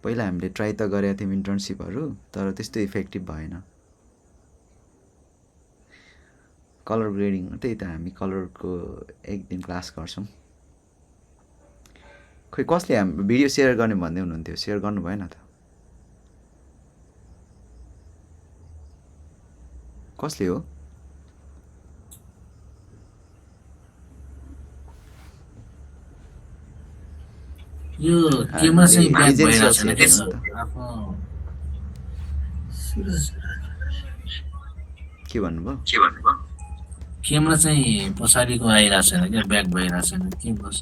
पहिला हामीले ट्राई त गरेका थियौँ इन्टर्नशिपहरु तर त्यस्तो इफेक्टिभ भएन कलर ग्रेडिङ त्यही त हामी कलरको एक दिन क्लास गर्छौँ खै कसले हामी भिडियो सेयर गर्ने भन्दै हुनुहुन्थ्यो सेयर गर्नु भएन त कसले हो यो क्यामेरा चाहिँ ब्याक भइरहेको छैन के सर के भन्नुभयो क्यामेरा चाहिँ पछाडिको आइरहेको छैन क्या ब्याक भइरहेको छैन के गर्छ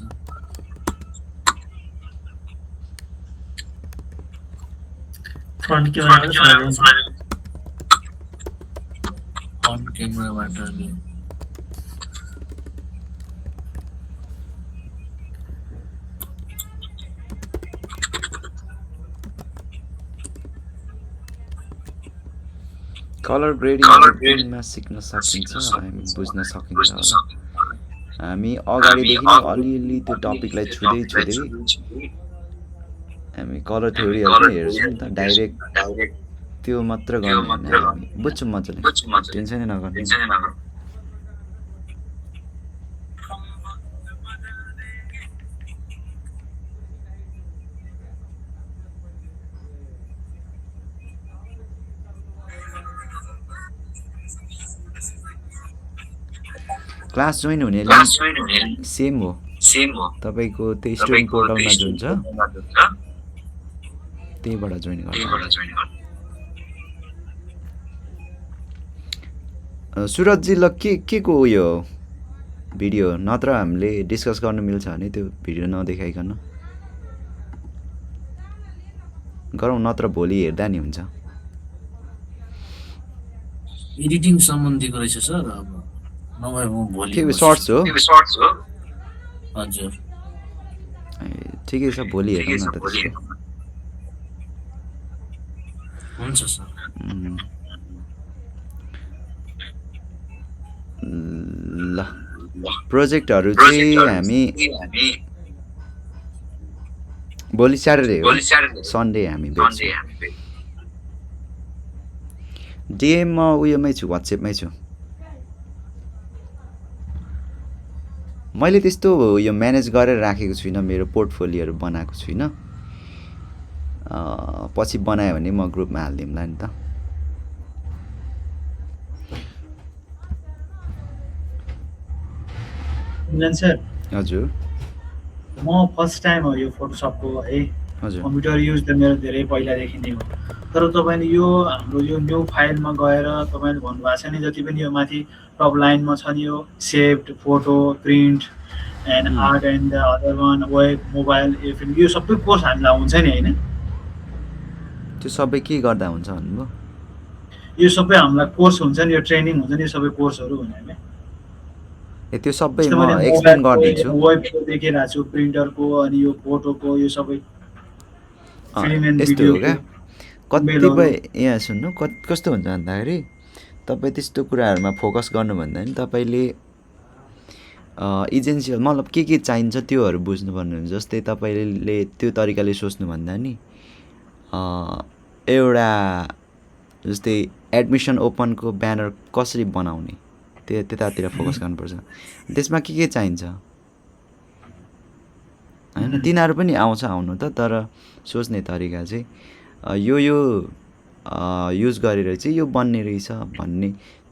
फ्रन्ट क्यामेराबाट कलर ग्रेडिङमा सिक्न सकिन्छ हामी बुझ्न सकिन्छ हामी अगाडिदेखि नै अलिअलि त्यो टपिकलाई छुँदै हामी कलर थ्योरीहरू पनि हेर्छौँ नि त डाइरेक्ट त्यो मात्र गर्ने होइन हामी बुझ्छौँ मजाले टेन्सनै नगर्नु क्लास जोइन हुने लिङ्क सेम हो तपाईँको त्यो स्टुडेन्ट पोर्टलमा जुन छ त्यहीबाट जोइन गर्नु सुरजजी ल के को उयो भिडियो नत्र हामीले डिस्कस गर्नु मिल्छ भने त्यो भिडियो नदेखाइकन गरौँ नत्र भोलि हेर्दा नि हुन्छ एडिटिङ सम्बन्धीको रहेछ सर अब नभए म भोलि के सर्ट्स हो हजुर ठिकै छ भोलि हेरौँ न त त्यसको हुन्छ सर ल प्रोजेक्टहरू चाहिँ हामी भोलि स्याटरडे हो सन्डे हामी डिएममा उयोमै छु वाट्सएपमै छु मैले त्यस्तो यो म्यानेज गरेर राखेको छुइनँ मेरो पोर्टफोलियोहरू बनाएको छुइनँ पछि बनायो भने म ग्रुपमा हालिदिउँला नि त सर हजुर म फर्स्ट टाइम हो यो फोटोसपको है हजुर कम्प्युटर युज त मेरो धेरै पहिलादेखि नै हो तर तपाईँले यो हाम्रो यो न्यू फाइलमा गएर तपाईँले भन्नुभएको छ नि जति पनि यो माथि टप लाइनमा छ नि यो saved photo print and art and the other one web mobile यो सबै कोर्स हामीलाई हुन्छ नि होइन त्यो सबै के गर्दा हुन्छ भन्नुभयो यो सबै हामीलाई कोर्स हुन्छ नि यो ट्रेनिङ हुन्छ नि यो सबै कोर्सहरू हुने होइन ए त्यो सबै म एक्सप्लेन गरिदिन्छु वेबको देखिरहेको छु प्रिन्टरको अनि यो फोटोको यो सबै यस्तो हो क्या कतिपय यहाँ सुन्नु कस्तो हुन्छ भन्दाखेरि तपाईँ त्यस्तो कुराहरूमा फोकस गर्नुभन्दा नि तपाईँले इजेन्सियल मतलब के चाहिन्छ त्योहरू बुझ्नुपर्ने हुन्छ जस्तै तपाईँले त्यो तरिकाले सोच्नुभन्दा नि एउटा जस्तै एडमिसन ओपनको ब्यानर कसरी बनाउने त्यतातिर फोकस गर्नुपर्छ त्यसमा के चाहिन्छ होइन तिनीहरू पनि आउनु त तर सोच्ने तरिका चाहिँ यो युज गरेर चाहिँ यो बन्ने रहेछ भन्ने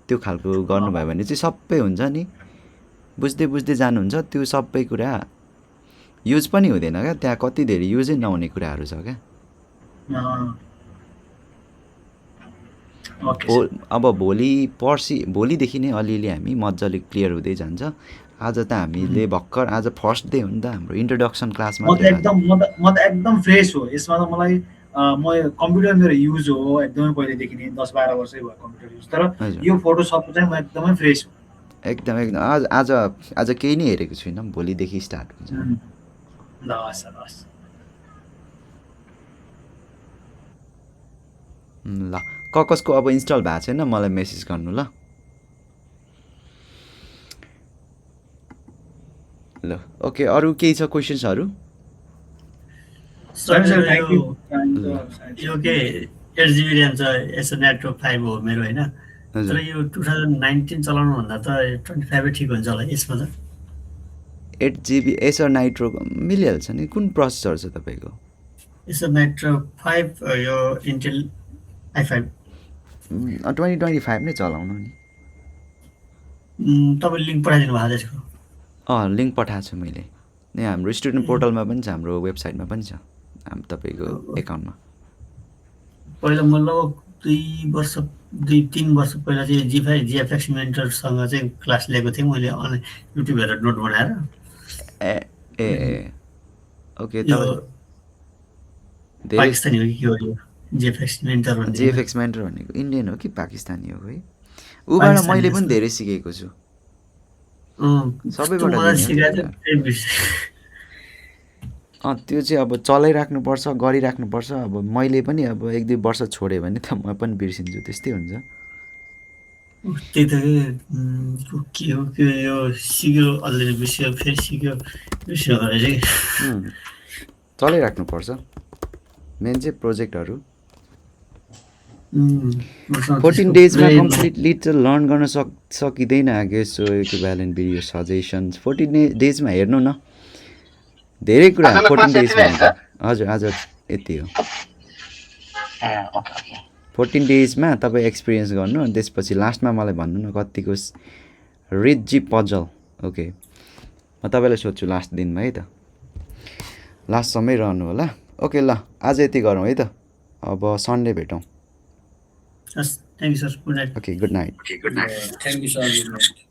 त्यो खालको गर्नुभयो भने चाहिँ सबै हुन्छ नि बुझ्दै जानुहुन्छ त्यो सबै कुरा युज पनि हुँदैन क्या त्यहाँ कति धेरै युजै नहुने कुराहरू छ क्या अब भोलिदेखि नै अलिअलि हामी मजाले क्लियर हुँदै जान्छ आज त हामीले भर्खर आज फर्स्ट डे हो नि त हाम्रो इन्ट्रोडक्सन क्लासमा म त एकदम फ्रेस हो यसमा त मलाई म कम्प्युटर मेरो युज हो एकदमै पहिलेदेखि नै 10-12 वर्षै भयो कम्प्युटर युज तर यो फोटोसप चाहिँ म एकदमै फ्रेस हो एकदम आज केही नै हेरेको छुइनँ भोलिदेखि स्टार्ट हुन्छ ल हस् ल कसको अब इन्स्टल भएको छैन मलाई मेसेज गर्नु ल ओके अरू केही छ क्वेसन्सहरू यो के 8GB ऱ्याम छ एसोनेट 5 हो मेरो होइन तर यो 2019 चलाउनु भन्दा त 25 ठिक हुन्छ होला यसमा त 8GB एसर नाइट्रो मिलिहाल्छ नि कुन प्रोसेसर छ तपाईँको एसर नाइट्रो 5 यो इन्टेल i5 2025 नै चलाउनु नि तपाईले लिंक पठाइदिनु भएको छ त्यसको लिंक पठाएको छु मैले यहाँ हाम्रो स्टुडेन्ट पोर्टलमा पनि छ हाम्रो वेबसाइटमा पनि छ तपाईको एकाउन्टमा पहिला म लगभग 2-3 वर्ष पहिला चाहिँ GFX मेन्टरसँग चाहिँ क्लास लिएको थिएँ मैले युट्युब हेरेर नोट बनाएर ओके पाकिस्तानी हो कि के हो GFX मेन्टर भनेको इन्डियन हो कि पाकिस्तानी हो है उबाट मैले पनि धेरै सिकेको छु सबैबाट त्यो चाहिँ अब चलाइराख्नुपर्छ गरिराख्नुपर्छ अब मैले पनि अब 1-2 वर्ष छोडेँ भने त म पनि बिर्सिन्छु त्यस्तै हुन्छ त्यही त के हो के यो सिक्यो अलरेडी बिर्स्यो फेरि सिक्यो बिर्स्यो भने चाहिँ चलाइराख्नुपर्छ मेन चाहिँ प्रोजेक्टहरू मसँग 14 त्यसको डेजमा पुरै कम्प्लिटली त लर्न गर्न सकिँदैन आगे सो इक्विभ्यालेन्ट भिडियो सजेसन्स 14 डेजमा हेर्नु न धेरै कुरा आजलाई 14 क्लास यति डेजमा नै है, हजुर आज यति हो 14 डेजमा तपाईँ एक्सपिरियन्स गर्नु अनि त्यसपछि लास्टमा मलाई भन्नु न कतिको रिच जी पजल ओके म तपाईँलाई सोध्छु लास्ट दिनमा है त लास्टसम्मै रहनु होला ओके ल आज यति गरौँ है त अब सन्डे भेटौँ हस् thank you sir good night okay good night thank you sir good night